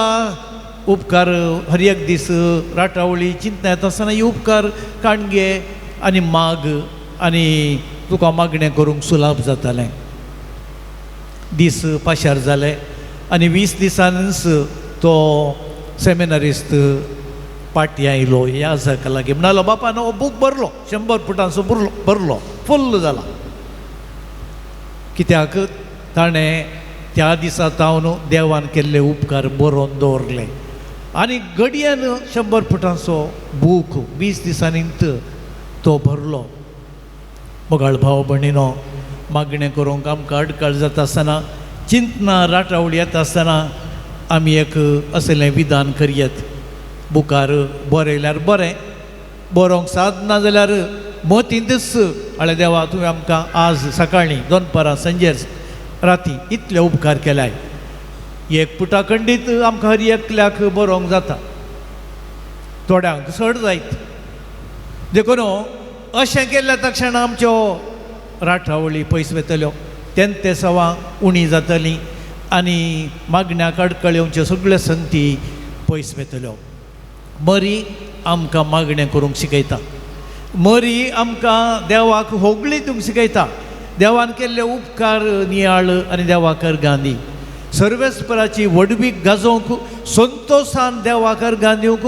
Speaker 2: उपकार हर एक दीस राटावळी चिंतना येता आसतना ही उपकार काण घे आनी माग आनी तुका मागणें करूंक सुलाभ जातालें. दीस पाशार जाले आनी 20 दिसांनीच तो सेमिनारिस्त पाटी आयलो याजका लागीं म्हणालो बापान हो बूक भरलो 100 फुटांचो भरलो फुल्ल जाला. कित्याक ताणें त्या दिसा तावन देवान केल्ले उपकार बरोवन दवरले आनी घडयेन 100 फुटांचो बूक 20 दिसांनी तो भरलो. मोगाळ भाव भयणीनो, मागणें करूंक आमकां अडकळ जाता आसतना चिंतना राटावळी येता आसतना आमी एक असलें विधान करयेत. बुकार बरयल्यार बरें, बरोवंक साद ना जाल्यार मतींतच अळे देवा तुवें आमकां आज सकाळीं दनपारां सांजेर राती इतले उपकार केल्याय. एक पुटा खंडीत आमकां हर एकल्याक बरोवंक जाता, थोड्यांक चड जायत. देखून अशें केल्ल्या तक्षण आमच्यो राटावळी पयस वतल्यो, तेंते सवां उणी जातलीं आनी मागण्याक अडकळ येवच्यो सगळ्यो संती पयस वतल्यो. मरी आमकां मागणें करूंक शिकयता, मरी आमकां देवाक होगळी दिवंक शिकयता. देवान केल्ले उपकार नियाळ आनी देवाक अर्गां दी. सर्वेस्पराची व्हडवीक गाजोवंक संतोशान देवाक अर्गां दिवंक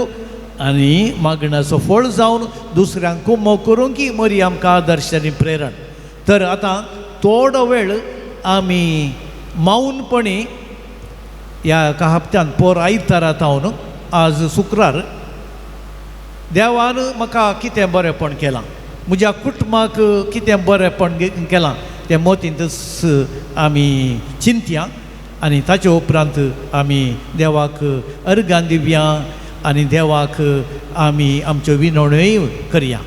Speaker 2: आनी मागण्याचो फळ जावन दुसऱ्यांक कुमो करूंक ही मरी आमकां आदर्श आनी प्रेरण. तर आतां थोडो वेळ आमी मौनपणी ह्या एका हप्त्यान पोर आयतारा तावन आज शुक्रार देवान म्हाका कितें बरेंपण केलां, म्हज्या कुटुंबाक कितें बरेंपण केलां तें मतींतच आमी चिंतया आनी ताचे उपरांत आमी देवाक अर्गां दिवया आनी देवाक आमी आमच्यो विनवण्योय करया.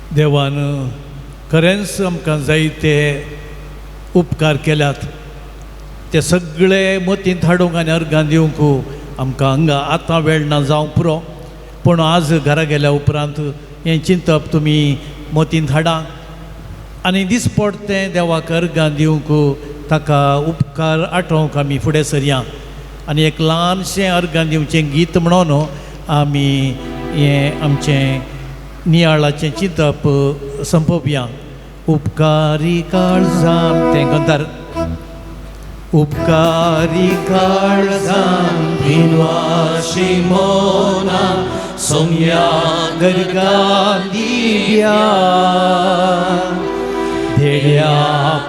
Speaker 2: देवान खरेंच आमकां जायते उपकार केल्यात, ते सगळे मतींत हाडूंक आनी अर्गां दिवंक आमकां हांगा आतां वेळ ना जावंक पुरो, पूण आज घरा गेल्या उपरांत हें चिंतप तुमी मतींत हाडा. आनी दिसपडतें देवाक अर्गां दिवंक ताका उपकार आठोवंक आमी फुडें सरया आनी एक ल्हानशें अर्गां दिवचें गीत म्हणून आमी हें आमचें नियाळाचें चिंतप संपोवया. उपकारी काळजान तें गंधार उपकारी काळजान
Speaker 3: दिनवाशी मोना सोम्या
Speaker 2: गर्गां दिव्या धेड्या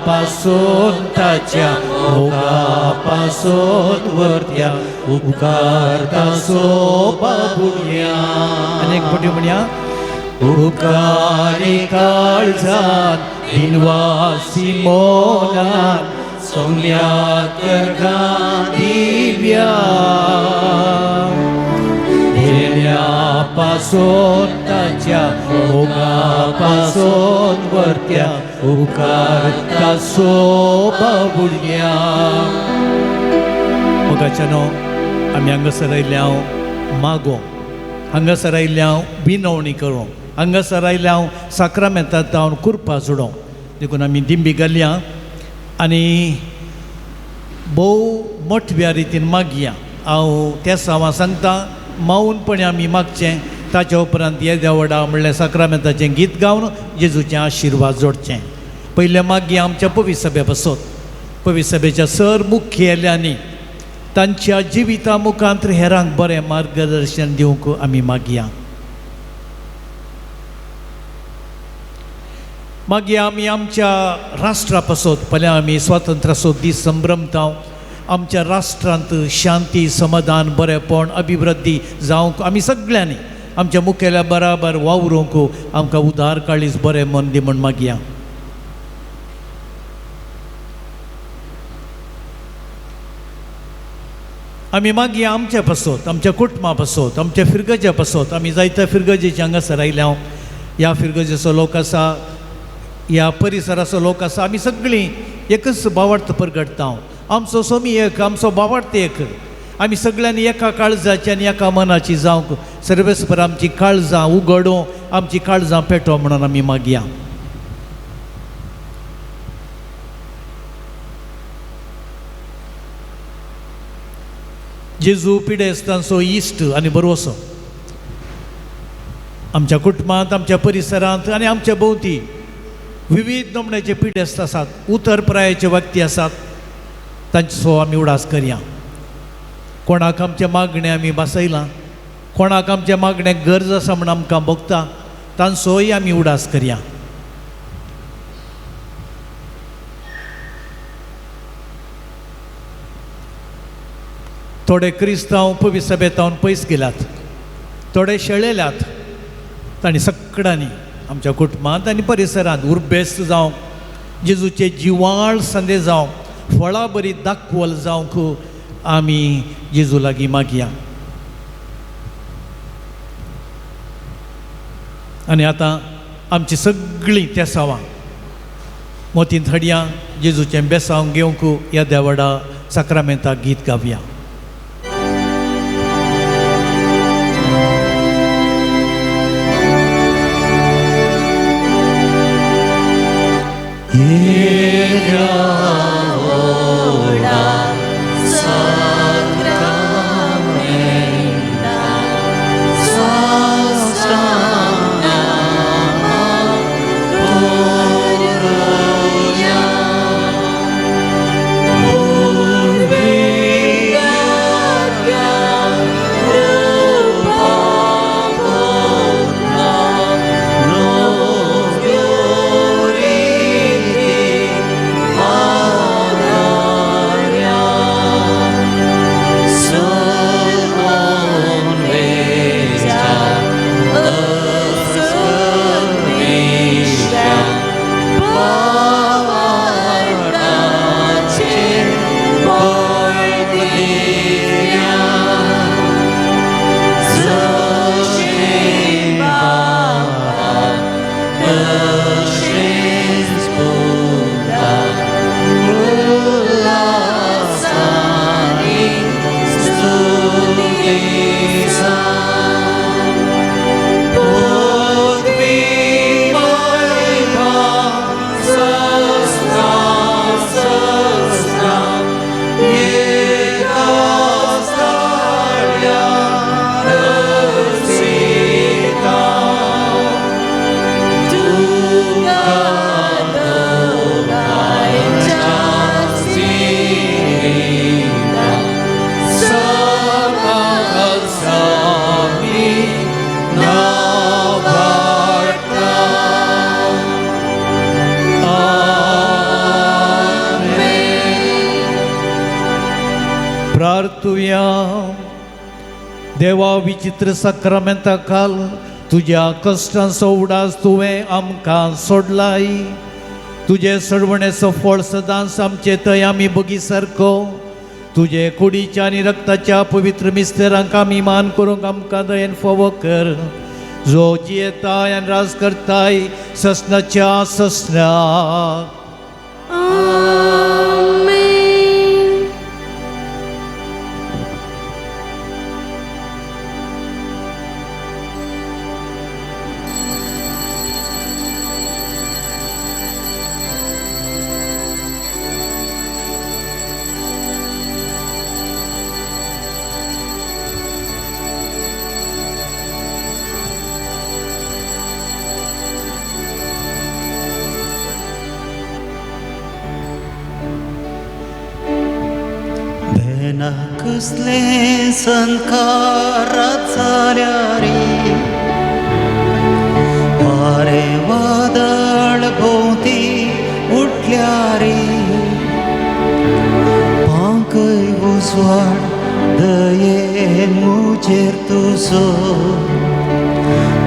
Speaker 2: पासून ताच्या मोगा पासून वरत्या उपकारता सोबाबुया. आनी एक पटी म्हणया उपकारी काळजान दिनवासी मोनान सोम्या गर्गां दिव्या धेड्या पासून ताच्या मोगा पासून वरत्या उपकारता सोबाबुया. मोगाच्यानो आमी हांगासर आयिल्ले हांव मागो, हांगासर आयिल्ले हांव विनवणी करूं, हांगासर आयिल्ले हांव साक्रामेंतात हांव कुरपा जोडूं. देखून आमी दिंबी घालया आनी भोव मोठव्या रितीन मागया. हांव त्या सावां सांगता मौनपणे आमी मागचें, ताच्या उपरांत येद्या व्हडा म्हणल्यार साक्रामेंताचें गीत गावन जेजूचें आशिर्वाद जोडचें. पयलें मागया आमच्या पवित्र सभे पासत, पवित्र सभेच्या सर मुखेल्यांनी तांच्या जिविता मुखांत हेरांक बरें मार्गदर्शन दिवंक आमी मागया. मागीर आमी आमच्या राष्ट्रा पासत, फाल्यां आमी स्वातंत्र्याचो दीस संभ्रमता, आमच्या राष्ट्रांत शांती समाधान बरेपण अभिवृद्धी जावंक आमी सगळ्यांनी आमच्या मुखेल्या बराबर वावरूंक आमकां उदार काळीज बरें मन दी म्हूण मागया. आमी मागीर आमच्या पासत, आमच्या कुटुंबा पासत, आमच्या फिरगजा पासत. आमी जायत्या फिरगजेच्या हांगासर आयल्या हांव, ह्या फिरगजेचो लोक आसा, ह्या परिसराचो लोक आसा. आमी सगळीं एकच भावार्थ परगटता, आमचो सोमी एक, आमचो भावार्थ एक. आमी सगळ्यांनी एका काळजाची आनी एका मनाची जावंक सर्वेस्पर आमची काळजां उगडूं, आमची काळजां पेटो म्हणून आमी मागया. जेजू पिडेस्तांचो इश्ट आनी भरवसो आमच्या कुटुंबांत, आमच्या परिसरांत आनी आमच्या भोंवती विविध नमण्याचे पिडेस्त आसात, उतर प्रायाचे व्यक्ती आसात, तांचो आमी उडास करया. कोणाक आमचें मागणें आमी भासयलां, कोणाक आमच्या मागण्याक गरज आसा म्हूण आमकां भोगता, तांचोय आमी उडास करया. थोडे क्रिस्तांव पवित्र सभेतावन पयस गेल्यात, थोडे शेळेल्यात. तांणी सगळ्यांनी आमच्या कुटुंबांत आनी परिसरांत उर्बेस्त जावंक, जेजूचे जिवाळ संदेश जावंक, फळां बरी दाखवल जावंक आमी जेजू लागीं मागया. आनी आतां आमची सगळीं तेसावां मोतीन थडयां जेजूचें बेसांव घेवंक ह्या देवडा साक्रामेंताक गीत गावया. प्रार्थुया. देवा विचित्र साक्रामेंता काल तुज्या कश्टांचो उडास तुवें आमकां सोडलाय. तुजे सडवणेचो फळ सदांच आमचे थंय आमी बगी सारको तुजे कुडीच्या आनी रक्ताच्या पवित्र मिस्तेरांक आमी मान करूंक आमकां दयेन फावो कर, जो जियेताय आनी राज करताय ससनाच्या ससनाक.
Speaker 1: कसले संकारात जाल्यार वारें वादळ भोंवती उठल्यार पांकय उजवाड दयेन म्हजेर तुजो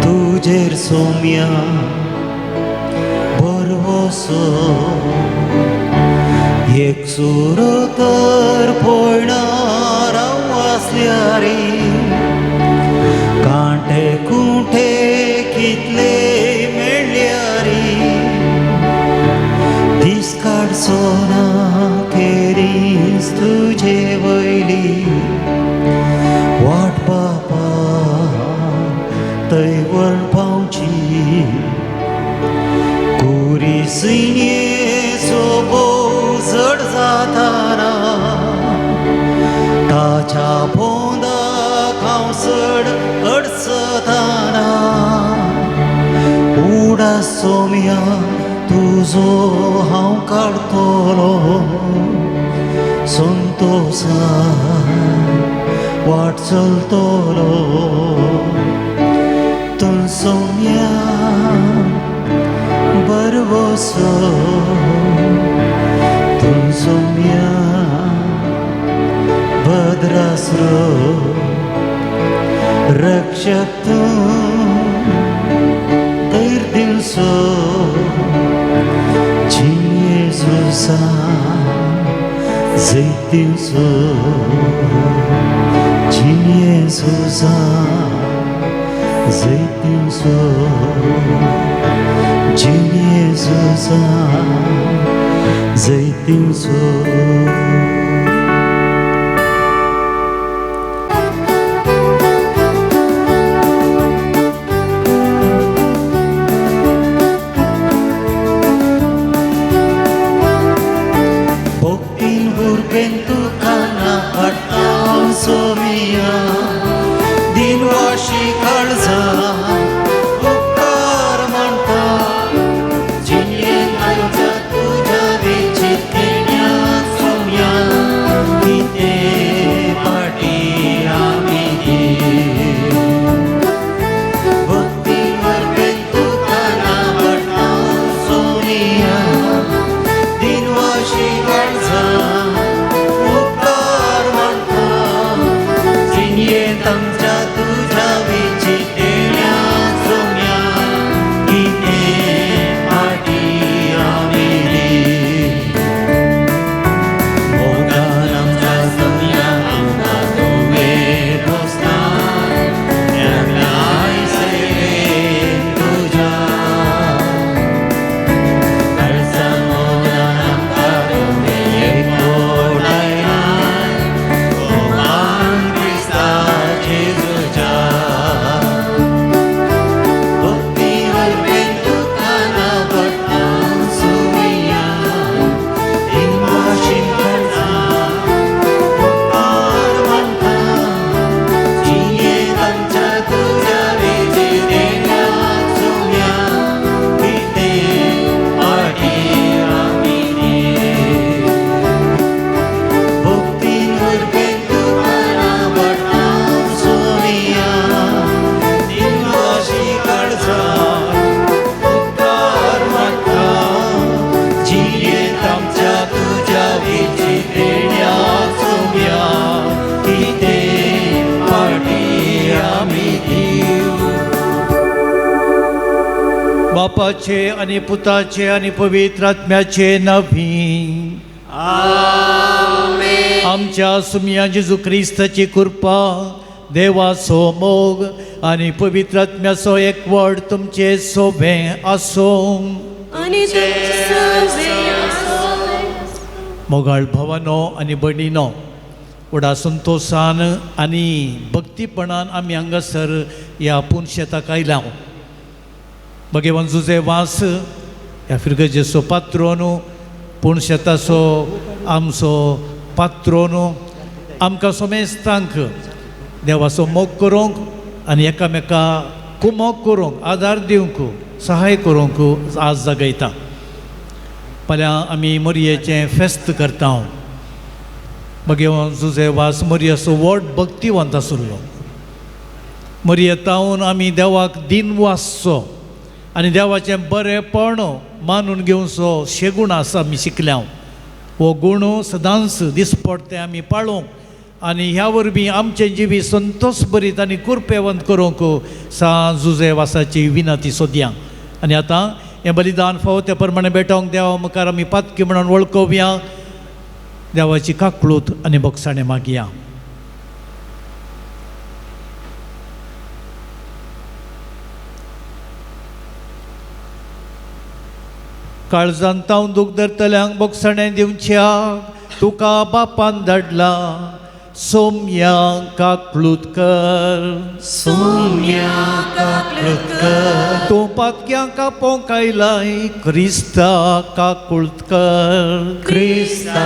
Speaker 1: तुजेर सोम्या बरवसो एक सुरो तर पळणार आसल्यार कांटे कुंठे कितले मेळ्ळ्यार दीस काडचो ना खेरीज तुजे वयली वाट बापा थंय व्हरून पावची कुरी सिंयेचो भोव चड जाताना ताच्या पोंदाक हांव चड अडचताना उडास सोम्या तुजो हांव काडटलो संतोसान वाट चलतलो तूं सोम्या बरवसो तूं सोम्या भद्रास्रो रक्षक तूं धैर्य दिवचो जियेसूसा जैत दिवचो जियेसूसा जैत दिवचो जियेसूसा जैत दिवचो.
Speaker 3: तुझ्या विचितेण्या
Speaker 2: बापाचे आनी पुताचे आनी पवित्र आत्म्याचे नांवी. आमच्या सुमया जेजू क्रिस्ताची कृपा, देवाचो मोग आनी पवित्र आत्म्याचो एकवट तुमचे सोबें आसूं.
Speaker 4: आनी तुमचे.
Speaker 2: मोगाळ भवनो आनी भयणीनो, व्हडा संतोशान आनी भक्तीपणान आमी हांगासर ह्या पुनशेताक आयल्या. भगवान जुजे वास ह्या फिरगजेचो पात्रोनू, पुनशेताचो आमचो पात्रोनू, आमकां समेस्तांक देवाचो मोग करूंक आनी एकामेका कुमोक करूंक, आदार दिवंक, सहाय करूंक आज जागयता. फाल्यां आमी मोरयेचें फेस्त करता. भगवान जुजे वास मोरयेचो व्हड भक्तिवंत आशिल्लो. मोरयेतावन आमी देवाक दिन वासचो आनी देवाचें बरेंपण मानून घेवचो शेगूण आसा आमी शिकल्या. हो गूण सदांच दिसपडटे आमी पाळोवंक आनी ह्या वरवीं आमचें जिवीत संतोश भरीत आनी कुरपेवंत करूंक सा जुजे वासाची विनंती सोदया. आनी आतां हें बलिदान फावो त्या प्रमाणे भेटोवंक देवा मुखार आमी पातकी म्हणून वळखोवया. देवाची काकळूत आनी बोगसाणें मागया. काळजान तावन दूख धरतल्यांक बोगसाणें दिवच्या तुका बापान धाडला. सोम्या काकळूत कर,
Speaker 3: सोम्या काकळूत कर.
Speaker 2: तूं पातक्यांक कापोवंक आयलाय, क्रिस्ता काकळूत कर,
Speaker 3: क्रिस्ता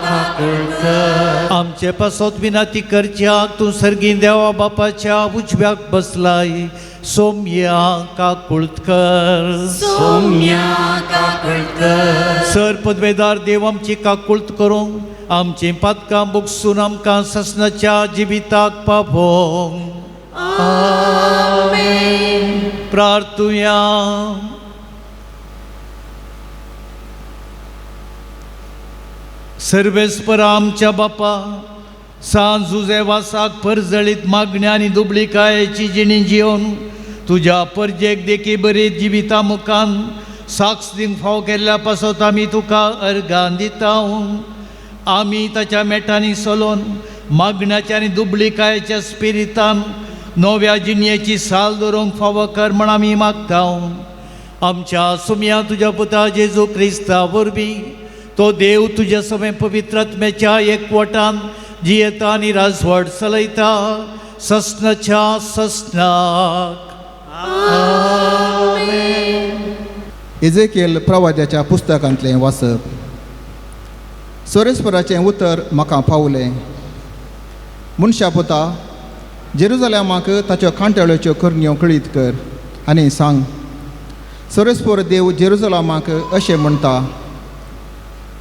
Speaker 3: काकळूत कर.
Speaker 2: आमचे पासत विनंती करच्याक तूं सर्गीं देवा बापाच्या उजव्याक बसलाय. सोम्या काकळूत कर,
Speaker 3: सोम्या काकळूत कर.
Speaker 2: सर पदवेदार देव आमची काकळूत करूंक, आमचीं पातकां बुकसून आमकां ससनाच्या जिविताक पावोवंक. प्रार्थुया. सर्वेस्पर आमच्या बापा, सांज जुजे वासाक परजळीत मागण्या आनी दुबळिकायेची जिणी जिवन तुज्या परजेक देखी बरी जिविता मुखान साक्ष दिवंक फाव केल्ल्या पासत आमी तुका अर्गां दिता. आमी ताच्या मेटांनी चलोवन मागण्याच्या आनी दुबळिकायेच्या स्पिरितान नव्या जिणयेची साल दवरूंक फावो कर म्हण आमी मागता. आमच्या सुमया तुज्या पुता जेजू क्रिस्ता वरवीं तो देव तुज्या सगळें पवित्र आत्म्याच्या एकवटान जियेता आनी राजवट चलयता ससनाच्या ससनाक.
Speaker 5: एजेकियल प्रवाद्याच्या पुस्तकांतलें वाचप. सोरेस्पराचें उतर म्हाका पावलें. मनशा पुता, जेरुजलेमाक ताच्यो कांटाळ्योच्यो करण्यो कळीत कर आनी सांग, सोरेस्पर देव जेरुजलेमाक अशें म्हणटा,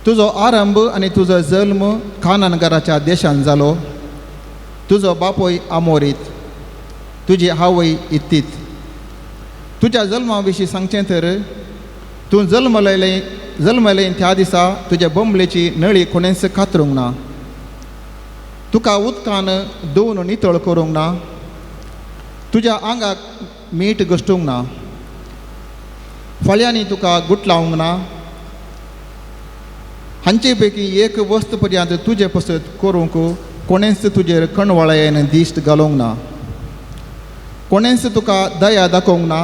Speaker 5: तुजो आरंभ आनी तुजो जल्म कानानगराच्या देशांत जालो. तुजो बापूय आमोरीत, तुजी आवय इत्तीत. तुज्या जल्मा विशीं सांगचें तर तूं जल्मलें त्या दिसा तुज्या बोंबलेची नळी कोणेंच कातरूंक ना, तुका उदकान धुवन नितळ करूंक ना, तुज्या आंगाक मीठ घश्टूंक ना, फळ्यांनी तुका गुटलावंक ना. हांचे पैकी एक वस्त पर्यंत तुजे पसत करूंक कोणेंच तुजेर कणवळायेन दिश्ट घालूंक ना, कोणेंच तुका दया दाखोवंक ना.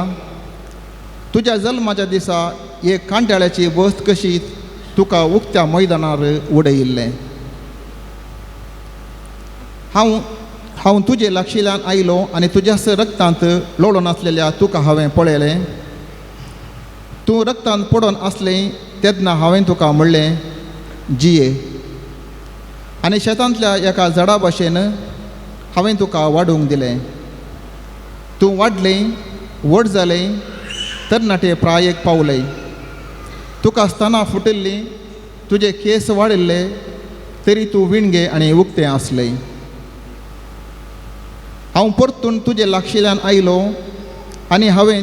Speaker 5: तुज्या जल्माच्या दिसा एक कांटाळ्याची वस्त कशी तुका उक्त्या मैदानार उडयिल्लें. हांव तुजे लागशिल्ल्यान आयलो आनी तुज्याच रक्तांत लोळून आसलेल्या तुका हांवें पळयलें. तूं रक्तांत पडून आसलें तेन्ना हांवें तुका म्हणलें, जिये. आनी शेतांतल्या एका झाडा भाशेन हांवें तुका वाडूंक दिलें. तूं वाडलें, व्हड जालें, तरणाटे प्रायेक पावलें. तुका स्तनां फुटिल्लीं, तुजे केंस वाडिल्ले, तरी तूं विणगे आनी उक्तें आसलें. हांव परतून तुजे लागशिल्ल्यान आयलो आनी हांवें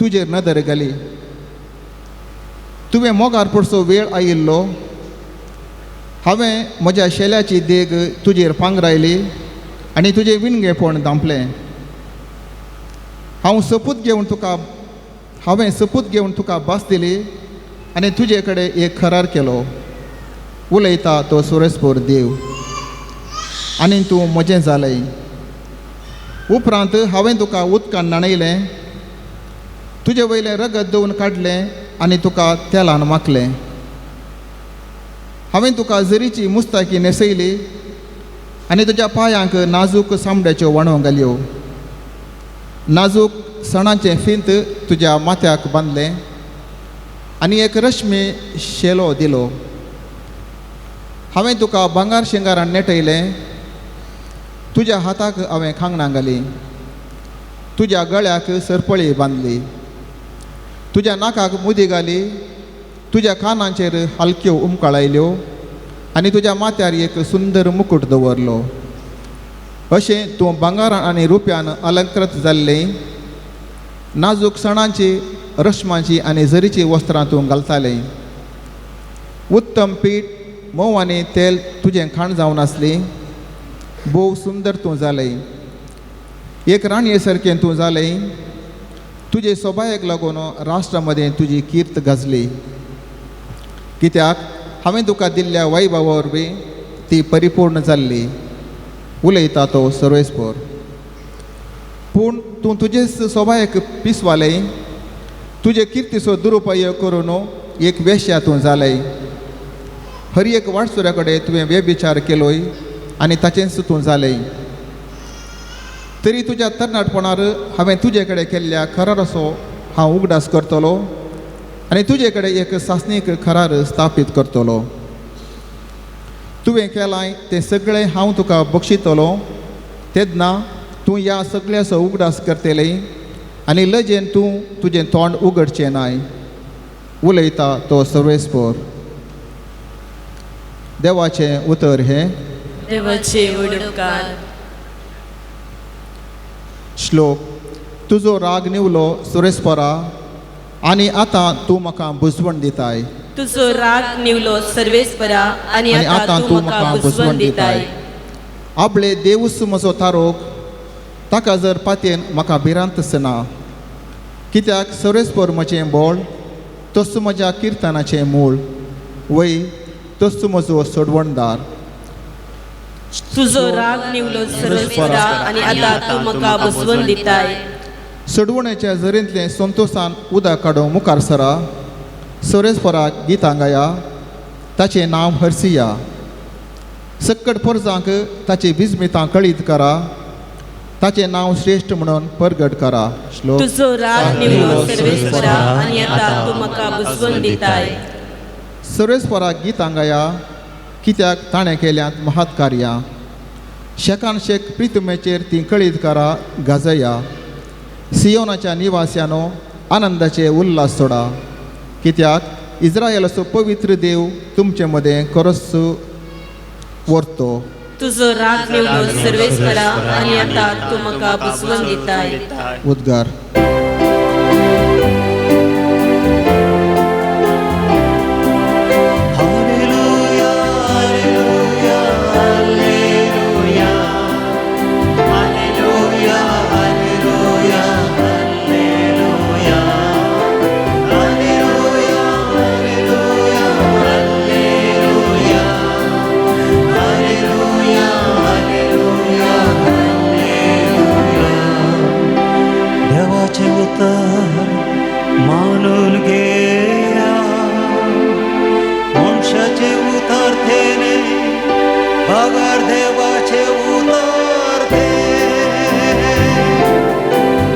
Speaker 5: तुजेर नदर घाली. तुवें मोगार पडचो वेळ आयिल्लो. हांवें म्हज्या शेल्याची देग तुजेर पांगरायली आनी तुजें विणगेपण धांपलें. हांव सोपूत घेवन तुका हांवें सपूत घेवन तुका भास दिली आनी तुजे कडेन एक करार केलो. उलयता तो सुरेस्पोर देव. आनी तूं म्हजें जालें. उपरांत हांवें तुका उदकान न्हाणयलें, तुजे वयलें रगत धुवन काडलें आनी तुका तेलान माखलें. हांवें तुका जरीची मुस्ताकी न्हेसयली आनी तुज्या पांयांक नाजूक चामड्याच्यो वणो घाल्यो. नाजूक सणाचें फिंत तुज्या माथ्याक बांदलें आनी एक रश्मी शेलो दिलो. हांवें तुका भांगर शिंगारान नेटयलें. तुज्या हाताक हांवें कांगणां घालीं, तुज्या गळ्याक सरपळी बांदली, तुज्या नाकाक मुदी घाली, तुज्या कानांचेर हलक्यो उमकाळायल्यो आनी तुज्या माथ्यार एक सुंदर मुकूट दवरलो. अशें तूं भांगरान आनी रुप्यान अलंकृत जाल्लें. नाजूक सणांची, रश्माची आनी जरीची वस्त्रां तूं घालतालें. उत्तम पीठ, म्होंव आनी तेल तुजें खाण जावन आसली. भोव सुंदर तूं जालें, एक राणये सारकें तूं जालें. तुजे सोबायेक लागून राष्ट्रा मदें तुजी कीर्त गाजली. कित्याक हांवें तुका दिल्ल्या वैभवा वरवीं ती परिपूर्ण जाल्ली. उलयता तो सर्वेस्पोर. पूण तूं तुजेच सोबायेक पिसवालें. तुजे किर्तीचो दुरुपयोग करून एक वेश्या तूं जालें. हर एक वाटसुऱ्या कडेन तुवें व्यभिचार केलोय आनी ताचेंच तूं जालें. तरी तुज्या तरणाटपणार हांवें तुजे कडेन केल्ल्या कराराचो हांव उगडास करतलो आनी तुजे कडेन एक सासणीक करार स्थापीत करतलो. तुवें केलां तें सगळें हांव तुका बक्षितलो. तेन्ना तूं ह्या सगळ्याचो उगडास करतलें आनी लजेन तूं तुजें तोंड उगडचें नाय. उलयता तो सर्वेस्पोर. देवाचें उतर हें.
Speaker 4: देवाचे उपकार.
Speaker 5: श्लोक. तुजो राग निवलो सुरेस्पोरा आनी आतां तूं म्हाका बुजवण दिताय.
Speaker 4: तुजो राग निवलो सर्वेस्परा आनी आतां तूं म्हाका बुजवण दिताय.
Speaker 5: आपले देवूच म्हजो तारोक, ताका जर पातयेन म्हाका भिरांतच ना. कित्याक सर्वेस्पोर म्हजें बोळ, तोच म्हज्या किर्तनाचें मूळ, वय तोच म्हजो सोडवणदार.
Speaker 4: तुजो राग निवलो सर्वेस्परा आनी आतां तूं म्हाका बुजवण दिताय.
Speaker 5: सोडवणेच्या जरींतलें संतोशान उदक काडूंक मुखार सरा. सर्वेस्पराक गितां गाया, ताचें नांव हरसिया. सक्कड पोरजांक ताची विस्मितां कळीत करा. ताचें नांव श्रेश्ठ म्हणून परगट करा. श्लोक.
Speaker 4: तुजो राग निवलो सर्वेस्परा आनी आतां तूं म्हाका बुजवण दिताय.
Speaker 5: सर्वेस्पराक गितां गाया, कित्याक ताणें केल्यांत महत् कार्यां. शेकान शेक प्रितुमेचेर ती कळीत करा गाजया. सियोनाच्या निवास्यानो आनंदाचे उल्हास सोडा. कित्याक इस्रायलाचो पवित्र देव तुमचे मदें खरोच व्हरतो.
Speaker 4: तुजो राग निवलो सर्वेस्परा आनी आतां तूं म्हाका बुजवण दिताय.
Speaker 5: उद्गार.
Speaker 1: मानून घेया मनशाचे उतर तेने बगर देवाचे उतर ते.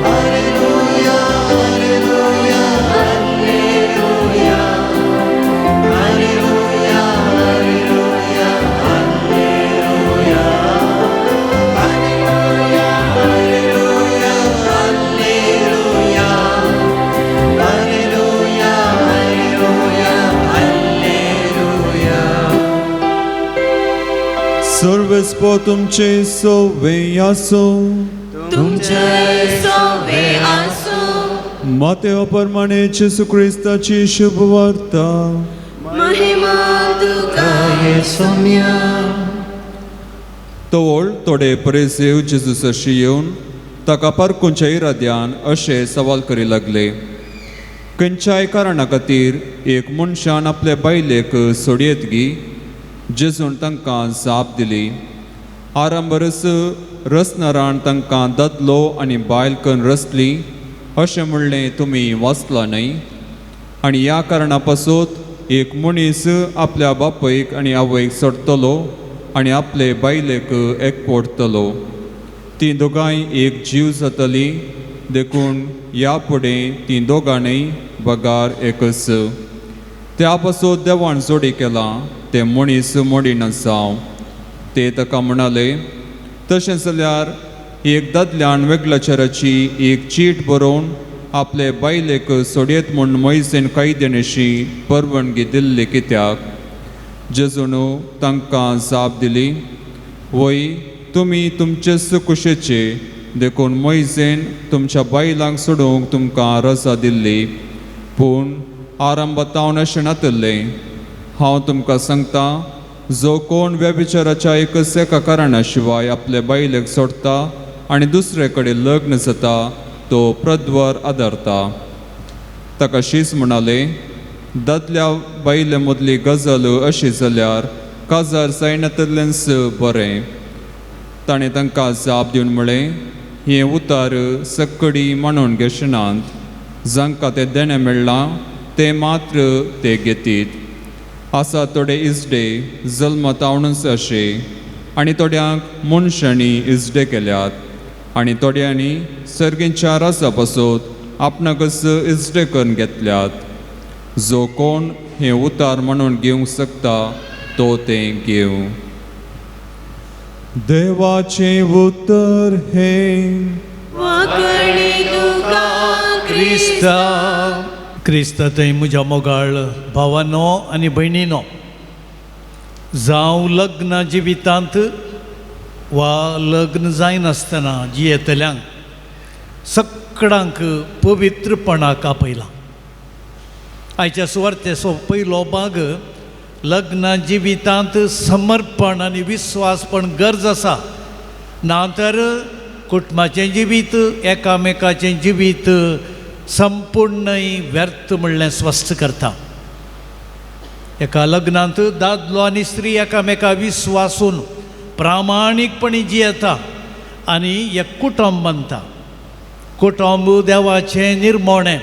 Speaker 1: Hallelujah, hallelujah, hallelujah, hallelujah, hallelujah, hallelujah, hallelujah, hallelujah, hallelujah, hallelujah, hallelujah, hallelujah.
Speaker 6: सर्वेस्पोर तुमचे सोवे आसूं.
Speaker 4: तुमचे सोवे आसूं.
Speaker 6: मातेव प्रमाणे जेसू क्रिस्ताची शुभवार्ता.
Speaker 4: महिमा तुका
Speaker 3: सोम्या.
Speaker 6: तवळ थोडे परेसेव जेजू सरशी येवन ताका पारखुंच्या इराद्यान अशें सवाल करी लागले. खंयच्याय कारणा खातीर एक मनशान आपले बायलेक सोडयेत गी? जेजून तांकां जाप दिली, आरंभरच रसनरान तांकां दादलो आनी बायल कन्न रसली अशें म्हणलें तुमी वाचलां न्हय? आनी ह्या कारणा पासत एक मनीस आपल्या बापयक आनी आवयक सोडटलो आनी आपले बायलेक एकवटतलो, तीं दोगांय एक जीव जातलीं. देखून ह्या फुडें तीं दोगांय बगार एकच. त्या पासत देवान जोडी केलां तें मनीस मोडिना जावं. ते ताका म्हणाले, तशें जाल्यार एक दादल्यान वेगळाचाराची एक चीट बरोवन आपले बायलेक सोडयेत म्हूण मोयजेन कायद्यानिशी परवानगी दिल्ली कित्याक? जेजून तांकां जाप दिली, वय तुमी तुमचेच कुशेचे, देखून मोयजेन तुमच्या बायलांक सोडूंक तुमकां रजा दिल्ली, पूण आरंभातावन अशें नातल्लें. हांव तुमकां सांगता, जो कोण व्यभिचाराच्या एकच एका कारणा शिवाय आपले बायलेक सोडटा आनी दुसरे कडेन लग्न जाता तो प्रद्वर आदारता. ताका शीस म्हणाले, दादल्या बायले मदली गजाल अशी जाल्यार काजार जायनातल्लेंच बरें. ताणें तांकां जाप दिवन म्हळें, हें उतार सक्कडी मानून घेशनात, जांकां तें देणें मेळ्ळां तें मात्र ते घेतीत. आसा थोडे इजडे जल्मतावनूच अशे, आनी थोड्यांक मनशांनी इजडे केल्यात, आनी थोड्यांनी सर्गींच्या राजा पासत आपणाकच इजडे करून घेतल्यात. जो कोण हें उतार म्हणून घेवंक शकता तो तें घेवं. देवाचें उतर हें.
Speaker 2: क्रिस्ता क्रिस्ता थंय म्हज्या मोगाळ भावानो आनी भयणीनो, जावं लग्न जिवितांत वा लग्न जायनासतना जियेतल्यांक सगळ्यांक पवित्रपणाक आपयलां. आयच्या सुवार्तेचो पयलो भाग लग्न जिवितांत समर्पण आनी विस्वासपण गरज आसा, ना तर कुटुंबाचें जिवीत एकामेकाचें जिवीत संपूर्ण व्यर्थ म्हणलें स्वस्थ करता. एका लग्नांत दादलो आनी स्त्री एकामेका विस्वासून प्रामाणीकपणी जियेता आनी एक कुटुंब बांदता. कुटुंब देवाचें निर्मोणें.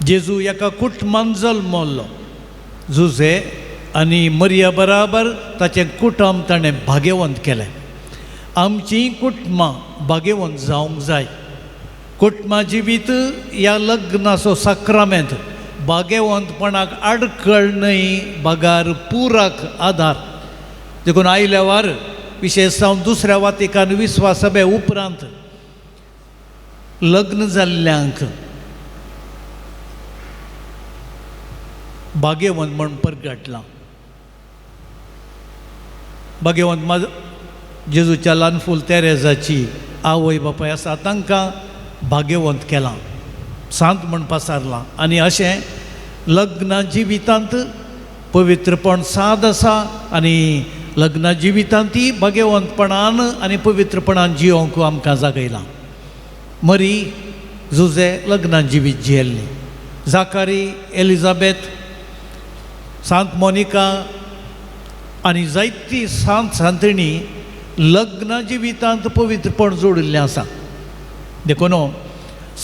Speaker 2: जेजू एका कुटुंबान जल्मल्लो. जुजे आनी मरिया बराबर ताचें कुटुंब ताणें भाग्यवंत केलें. आमचीं कुटुंबां भाग्यवंत जावंक जाय. कुटुंबा जिवीत ह्या लग्नाचो साक्रामेंत भाग्यवंतपणाक आडखळ न्हय बगार पुराक आदार. देखून आयल्या वार विशेश जावन दुसऱ्या वातिकान विस्वास सभे उपरांत लग्न जाल्ल्यांक भाग्यवंत म्हण परगटलां. भाग्यवंत म्हाज जेजूच्या ल्हान फूल तेरेजाची आवय बापाय आसा तांकां भाग्यवंत केलां, सांत म्हण पासारलां. आनी अशें लग्न जिवितांत पवित्रपण साद आसा आनी लग्न जिवितांत ती भाग्यवंतपणान आनी पवित्रपणान जियोंक आमकां जागयलां. मरी जुजे लग्न जिवीत जियेल्ली, जाकारी, एलिजाबेथ, सांत मोनिका आनी जायती सांत सांतणी लग्न जिवितांत पवित्रपण जोडिल्लें आसा. देखून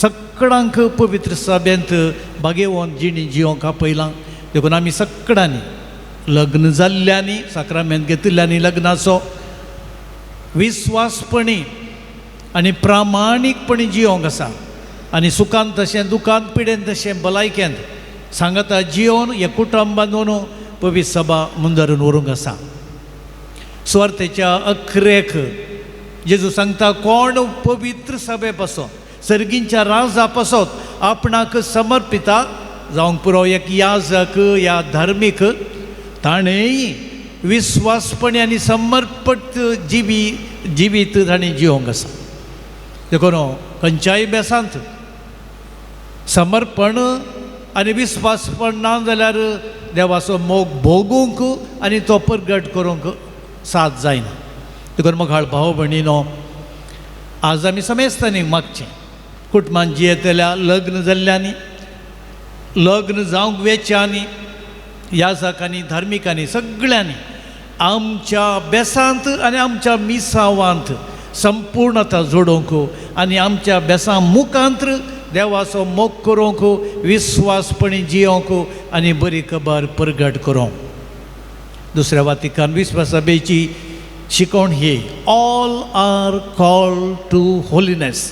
Speaker 2: सगळ्यांक पवित्र सभेंत भाग्यवंत जिणी जियोंक आपयलां. देखून आमी सगळ्यांनी लग्न जाल्ल्यांनी साक्रामेंत घेतिल्ल्यांनी लग्नाचो विस्वासपणी आनी प्रामाणीकपणी जियोंक आसा. आनी सुखान तशें दुखान पिडेन तशें भलायकेंत सांगाता जियोन हे कुटुंब बांदून पवित्र सभा मुंदरून व्हरूंक आसा. सुवार्तेच्या अखरेक जेजू सांगता, कोण पवित्र सभे पासत सर्गींच्या राजा पासत आपणाक समर्पिता जावंक पुरो एक याजक या धार्मीक, ताणें विस्वासपणी आनी समर्पत जिवीत ताणें जिवंक आसा. देखून खंयच्याय बेसांत समर्पण आनी विस्वासपण ना जाल्यार देवाचो मोग भोगूंक आनी तो परगट करूंक साथ जायना. देखून मोगाळ भाव भयणीनो, आज आमी समेस्तांनी मागचें कुटुंबान जियेतल्या लग्न जाल्ल्यांनी, लग्न जावंक वेच्यांनी, याजकांनी, धार्मिकांनी, सगळ्यांनी आमच्या बेसांत आनी आमच्या मिसावांत संपूर्णता जोडोवंक आनी आमच्या बेसां मुखांत देवाचो मोग करूंक, विस्वासपणी जियोंक आनी बरी खबर परगट करूंक. दुसऱ्या वातिकान विश्वासभेची शिकवण ही, all are call to holiness.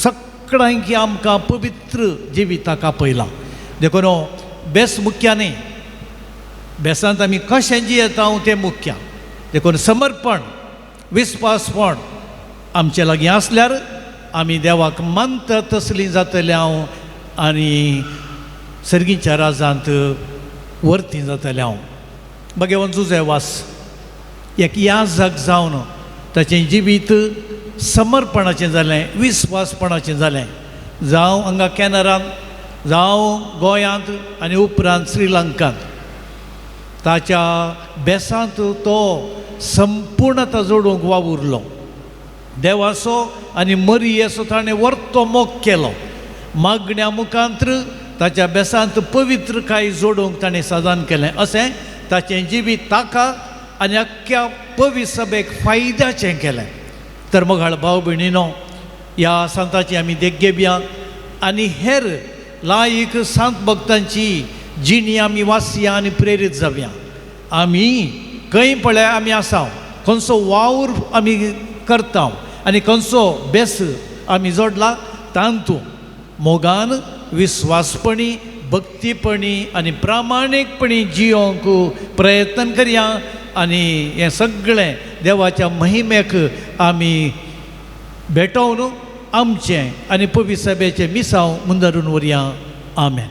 Speaker 2: सगळ्यांकी आमकां पवित्र जिविताक आपयलां. देखून बेस मुख्य न्ही, बेसांत आमी कशें जियेता तें मुख्य. देखून समर्पण, विस्वासपण आमचे लागीं आसल्यार आमी देवाक मानता तसलीं जातलें हांव आनी सर्गीच्या राजांत वर्ती जातलें हांव. भगवान जुजेवास एक याजक जावन ताचें जिवीत समर्पणाचें जालें, विस्वासपणाचें जालें. जावं हांगा कॅनरांत, जावं गोंयांत आनी उपरांत श्रीलंकांत ताच्या बेसांत तो संपूर्णता जोडूंक वावुरलो. देवाचो आनी मरियेचो ताणें वर्तो मोग केलो. मागण्या मुखांत ताच्या बेसांत पवित्रकाय जोडूंक ताणें साधन केलें. अशें ताचें जिवीत ताका आनी अख्ख्या पवित्र सभेक फायद्याचें केलें. तर मोगाळ भाव भयणीनो, ह्या सांताची आमी देख घेवया आनी हेर लायक सांत भक्तांची जिणी आमी वाचया आनी प्रेरीत जावया. आमी खंय पळय आमी आसा, खंयचो वावर आमी करता आनी खंयचो बेस आमी जोडला तांतू मोगान, विस्वासपणी, भक्तीपणी आनी प्रामाणीकपणी जियोंक प्रयत्न करया आनी हें सगळें देवाच्या महिमेक आमी भेटोवन आमचें आनी पवित्र सभेचें मिसांव मुंदरून व्हरया. आमेन.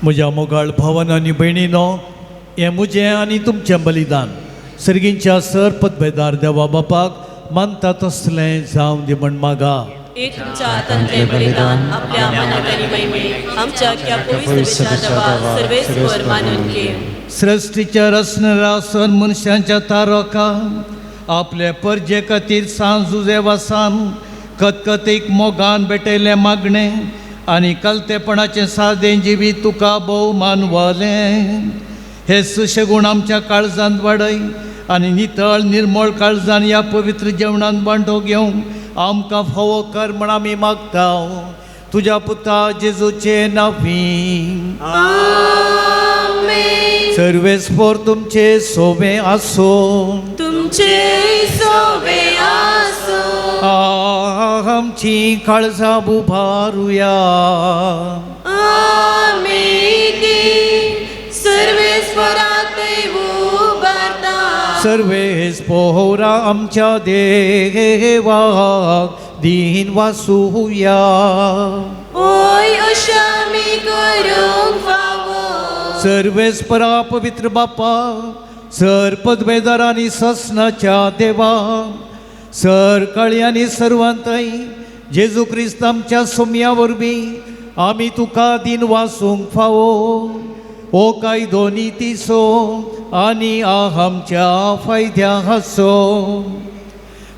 Speaker 2: म्हज्या मोगाळ भावन आनी भयणीनो, हें म्हजें आनी तुमचें बलिदान सर्गींच्या सर पदभेदार देवा बापाक मानता तसलें जावं दी म्हण मागा.
Speaker 4: एक तुमच्या हातांतलें बलिदान आपल्या मनात आनी महिमे आमच्या अख्ख्या पवित्र सभेच्या सर्वेस्पर मानून घे.
Speaker 2: सृश्टीच्या रचनेरा मनशांच्या तारका आपले परजे खातीर सांजुजेवासान कतकतीक मोगान भेटयलें मागणें आनी कलतेपणाचें सादें जिवीत तुका भोव मानवलें. हे सुशेगूण आमच्या काळजांत वाडय आनी नितळ निर्मळ काळजान ह्या पवित्र जेवणांत वांटो घेवंक आमकां फावो कर म्हण आमी मागता तुज्या पुता जेजूचे नांवी। सर्वेस्पोर तुमचे सोवे आसूं,
Speaker 4: तुमचे सोवे आसूं।
Speaker 2: आमची काळजां उबारुया,
Speaker 4: आमी ती सर्वेस्पोराक उबारता।
Speaker 2: सर्वेस्पोरा आमच्या देवाक दीन वासुया।
Speaker 4: ओय अशें आमी करूंक फावो।
Speaker 2: सर्वेस्परा पवित्र बापा, सर पदवेदार आनी ससनाच्या देवा, सर काळी आनी सर्वांतय जेजू क्रिस्त आमच्या सोम्या वरवीं आमी तुका दीन वासूंक फावो। ओ कायदो नितीचो आनी आमच्या फायद्या हाचो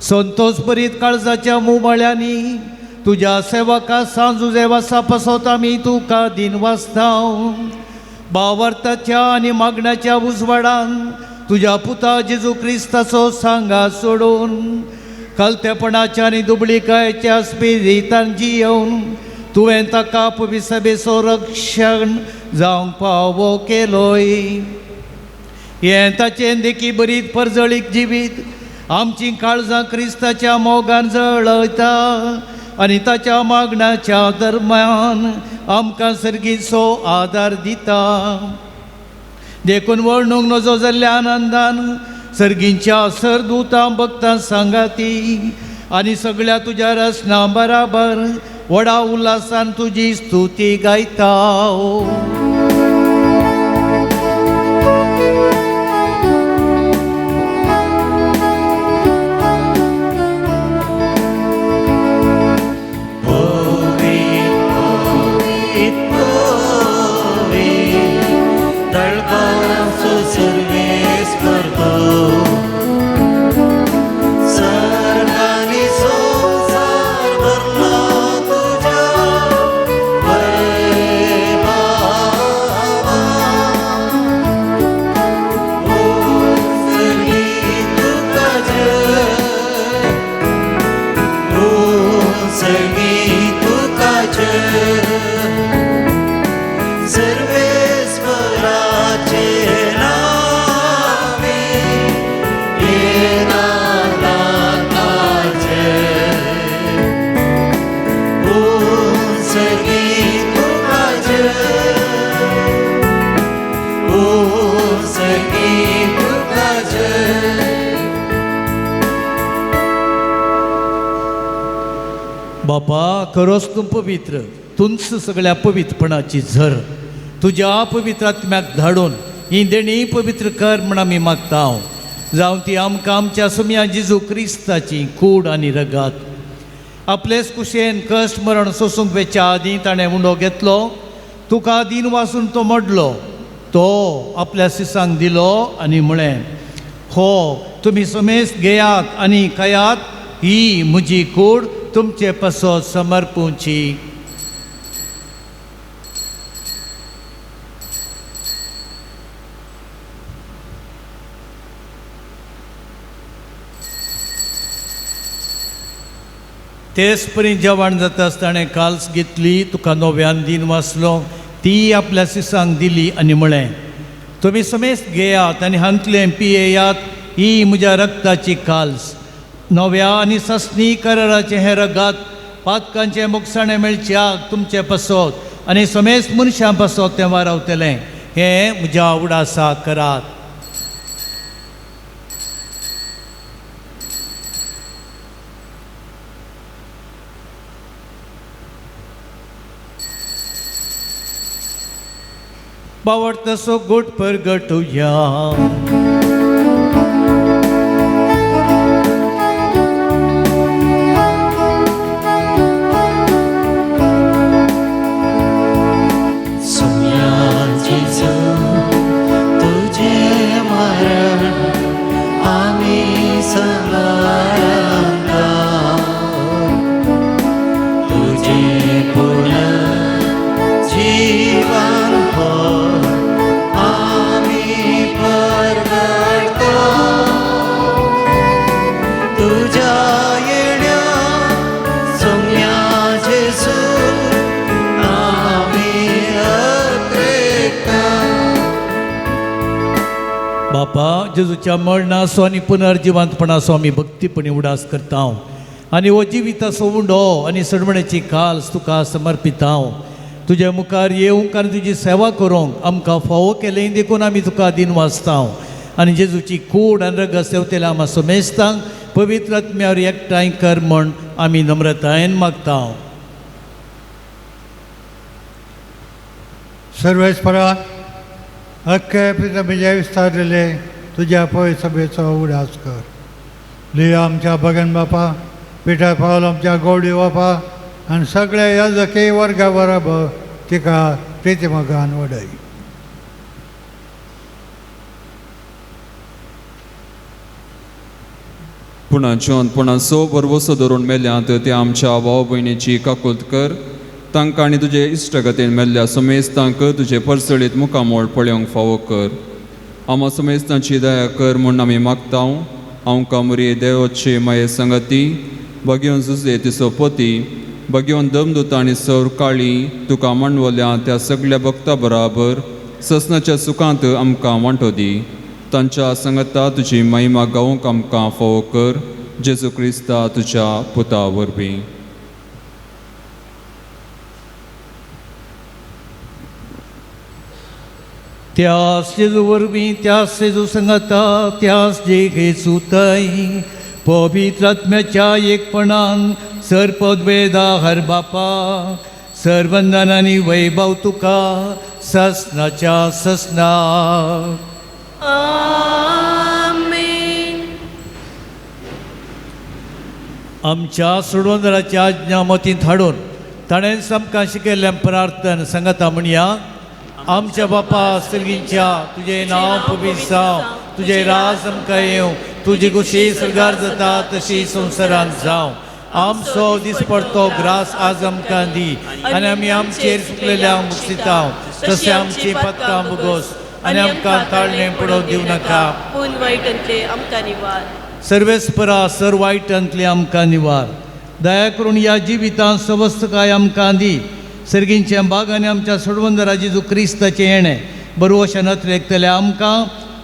Speaker 2: संतोष भरीत काळजाच्या मुमाळ्यांनी तुज्या सेवका सांजुजेवासा पासत आमी तुका दीन वाचता। बावर्थाच्या आनी मागण्याच्या उजवाडान तुज्या पुता जेजू क्रिस्ताचो सांगा सोडून कलतेपणाच्या आनी दुबळीकायेच्या स्पिरितान जियोवन तुवें ताका पविसबेचो रक्षण जावंक पावो केलोय। हें ताचें देखी बरीत परजळीक जिवीत आमची काळजां क्रिस्ताच्या मोगान जळयता आनी ताच्या मागण्याच्या दरम्यान आमकां सर्गीचो आदार दिता। देखून वर्णूंक नजो जाल्ल्या आनंदान सर्गींच्या सरदूतां भक्तां सांगाती आनी सगळ्या तुज्या रचना बराबर व्हडा उल्हासान तुजी स्तुती गायता। बापा खरोच तूं पवित्र, तूंच सगळ्या पवित्रपणाची झर। तुज्या पवित्र आत्म्याक धाडून ही देणी पवित्र कर म्हण आमी मागता। जावं ती आमकां आमच्या सुम्या जेजू क्रिस्ताची कूड आनी रगात। आपलेच कुशेन कश्ट मरण सोसूंक वेच्या आदीं ताणें उंडो घेतलो, तुका दीन वासून तो मोडलो, तो आपल्या सिसांक दिलो आनी म्हळें, हो तुमी समेस्त घेयात आनी खायात, ही म्हजी कूड तुमचे पासत समर्पूची। तेच परी जेवण जाता आसतना काल्स घेतली, तुका नव्यान दीन वाचलो, ती आपल्या सिसांक दिली आनी म्हळें, तुमी समेस्त घेयात आनी हांतलें पियेयात, ही म्हज्या रक्ताची काल्स, नव्या आनी ससनी कराराचें हें रगात पातकांचें मुकसाणें मेळच्याक तुमचे पासत आनी समेस्त मनशां पासत तें वारावतलें। हें म्हज्या उडासा करात। बावडतसो गोट परगटुया।
Speaker 3: जीवन हो आमी परगटता।
Speaker 2: बापा, जेजूच्या मरणाचो आनी पुनर्जिवंतपणाचो आमी भक्तीपणी उडास करता आनी हो जिविताचो उंडो आनी सडवण्याची काल्स तुका समर्पिता. तुज्या मुखार येवंक आनी तुजी सेवा करूंक आमकां फावो केलें देखून आमी तुका दिनवासता. आनी जेजूची कूड आनी रगत सेवतेल्या आमा समेस्तांक पवित्र आत्म्यावर एकठांय कर म्हण आमी नम्रतायेन मागता.
Speaker 7: सर्वेस्परा अख्खे पितमीजे विस्तारलेले तुज्या पय सभेचो उडास कर. लिया आमच्या भगन बापा, पिटर पावल आमच्या गोडी बापा आनी सगळ्या याजकी वर्गा बराबर तिका प्रितिमगान वडय.
Speaker 6: पुणा जिवंतपणाचो भरवसो धरून मेल्यांत त्या आमच्या भाव भयणीची काकूत कर. तांकां आनी तुजे इश्टगतीन मेल्ल्या समेस्तांक तुजे परसळीत मुखामोळ पळोवंक फावो कर. आमा समेस्तांची दया कर म्हूण आमी मागता. आमकां मुरी देवाची माये संगती बगेवन जुजे तिचो पती बगेवन दमदूत आनी सौर काळी तुका मांडवल्या त्या सगल्या भक्ता बराबर ससनाच्या सुखांत आमकां वांटो दी. तांच्या संगता तुजी महिमा गावंक आमकां फावो कर. जेजू क्रिस्ता तुज्या पुता वरवीं.
Speaker 2: त्यास जेजू वरवीं, त्यास जेजू संगता, त्यास जे घेसुतय पवित्र आत्म्याच्या एकपणान सर्पद्वेदा हर बापा सर्वंदन आनी वैभव तुका ससनाच्या ससना.
Speaker 4: आमेन.
Speaker 2: आमच्या सोडवंदराच्या आज्ञा मतींत हाडून ताणें आमकां शिकयल्ल्या प्रार्थन संगता म्हणया. आमच्या बापा सर्गींच्या, तुजें नांव पवित्र जावं, तुजें राज आमकां येवं, तुजी खुशी स्वर्गार जाता तशी संवसारांत जावं. आमचो दिसपडतो ग्रास आज आमकां दी आनी आमी आमचेर चुकलेल्या मुक्सिता तशें आमची पत्ता मुगोस आनी आमकां ताळणें पडोवंक दिवं नाका,
Speaker 4: पूण वायटांतले आमकां निवार.
Speaker 2: सर्वेस्परा सर वायटांतले आमकां निवार. दया करून ह्या जिवितांत सवस्तकाय आमकां दी. सर्गींच्या बागांनी आमच्या सोडवंदरा जेजू क्रिस्ताचें येणें बरवशा नत्रेकतल्या आमकां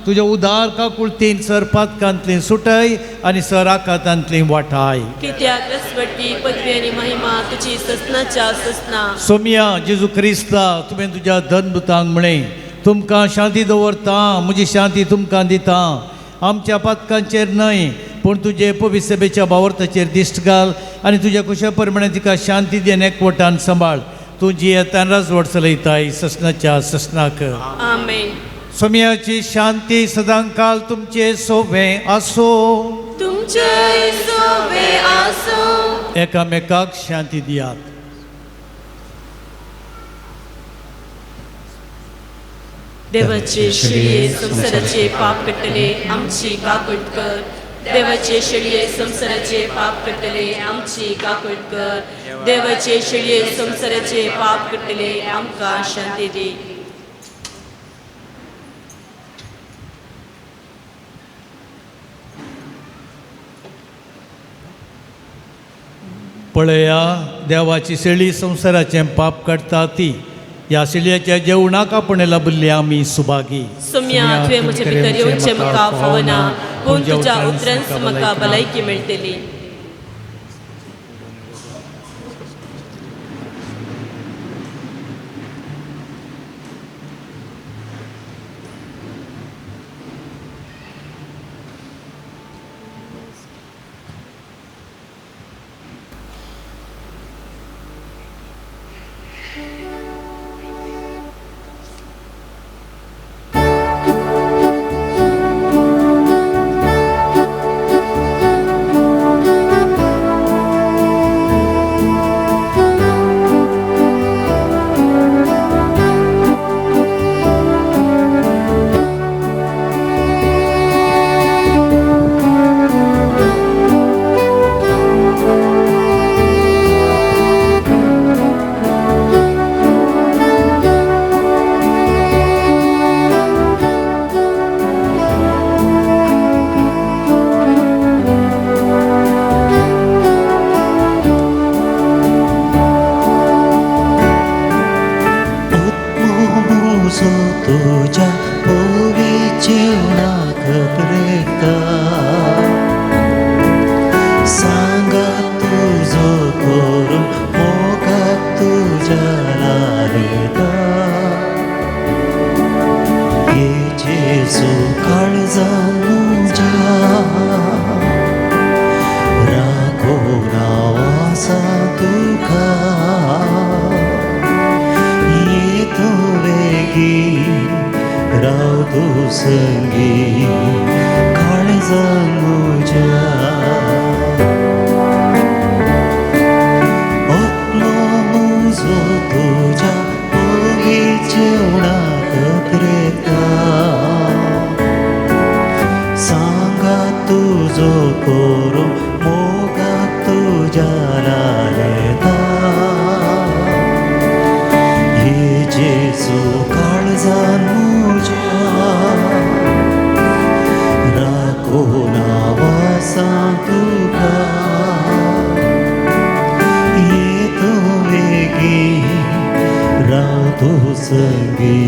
Speaker 2: तुज्या उदार काकुळतीन सर पातकांतली सुटय आनी सर आकातांतली वाटाय.
Speaker 4: कित्याक रसवटी पदवी आनी महिमा तुजी ससनाच्या ससना.
Speaker 2: सोमिया जेजू क्रिस्ता, तुवें तुज्या धनदुतांक म्हळें, तुमकां शांती दवरता, म्हजी शांती तुमकां दिता. आमच्या पातकांचेर न्हय पूण तुजे पवित्र सभेच्या भावार्थाचेर दिश्ट घाल आनी तुज्या कुशा प्रमाणे तिका शांती दी आनी एकवटान सांबाळ. तूं जियेतान राजवट चलयताय ससनाच्या ससनाक.
Speaker 4: आमेन.
Speaker 2: सोमियाची शांती सदांकाल तुमचे सोबें आसो.
Speaker 4: तुमचे सोबें आसो.
Speaker 2: एकामेकाक शांती दियात.
Speaker 4: देवाचे शेळये संवसाराचे पाप काडटले आमची काकूट कर. देवाचे शेळये संवसाराचे पाप काडटले आमची काकूट कर. देवाचे शेळये संवसाराचे पाप काडटले आमकां शांती दी.
Speaker 2: पळया देवाची शेळी संवसाराचें पाप काडटा ती. ह्या शेळयेच्या जेवणाक आपण लाभिल्ली आमी सुभागी.
Speaker 4: सोम्या, तुवें म्हजे भितर येवचें म्हाका फावना, पूण तुज्या उतरांच म्हाका भलायकी मेळटली.
Speaker 1: संगी काळजान म्हज्या आत्मो म्हजो तुज्या पवित्र जेवणाक त्रेता सांगा तुजो करूं मोगाक तुज्या लायता हे जेजू काळजान म्हज्या राखून वासां तुका ये तूं वेगीं राव तूं संगी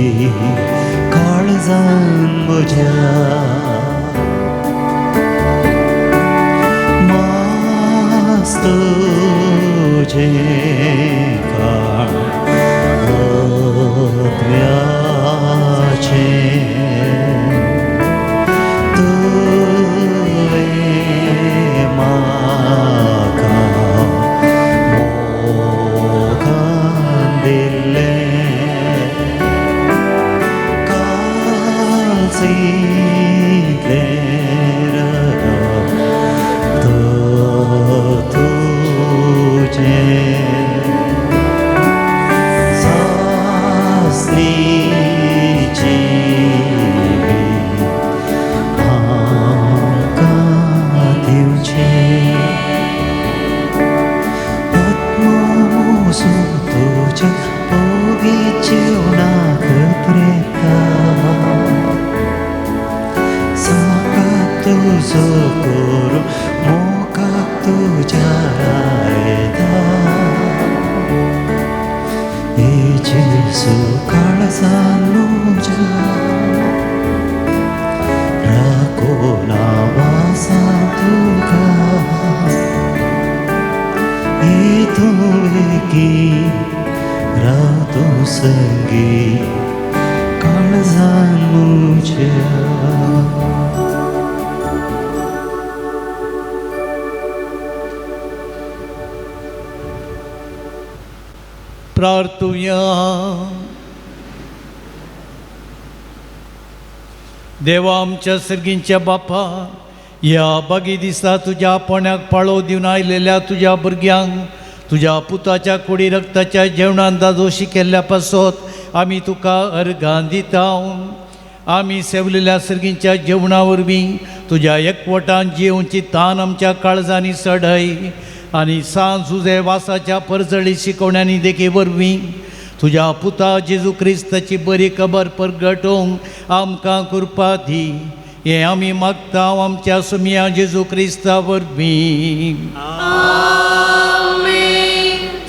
Speaker 1: काळजान म्हज्या मास तुजें काळ आत्म्याचें तुवें म्हाका मोगान दिल्लें कालसींतलें रगत तुजें सासणीची आमकां दिवचें आत्मो म्हजो तुज्या पवित्र जेवणाक त्रेता सांगा तुजो करूं मोगाक तुज्या लायता हे जेजू काळजान म्हज्या राखून वासां तुका ये तूं वेगीं राव तूं संगी काळजान म्हज्या.
Speaker 2: प्रार्थुया. देवा आमच्या सर्गींच्या बापा, ह्या बागी दिसा तुज्या पोण्याक पाळो दिवन आयलेल्या तुज्या भुरग्यांक तुज्या पुताच्या कुडी रक्ताच्या जेवणान दादोशी केल्ल्या पासत आमी तुका अर्गां दिता. आमी सेवलेल्या सर्गींच्या जेवणा वरवीं तुज्या एकवटान जिवची तान आमच्या काळजांनी चडय आनी सांज तुजे वासाच्या परजळी शिकवण्यांनी देखी वरवीं तुज्या पुता जेजू क्रिस्ताची बरी खबर परगटोवंक आमकां कृपा दी. हें आमी मागता आमच्या सुमया जेजू क्रिस्ता वरवीं.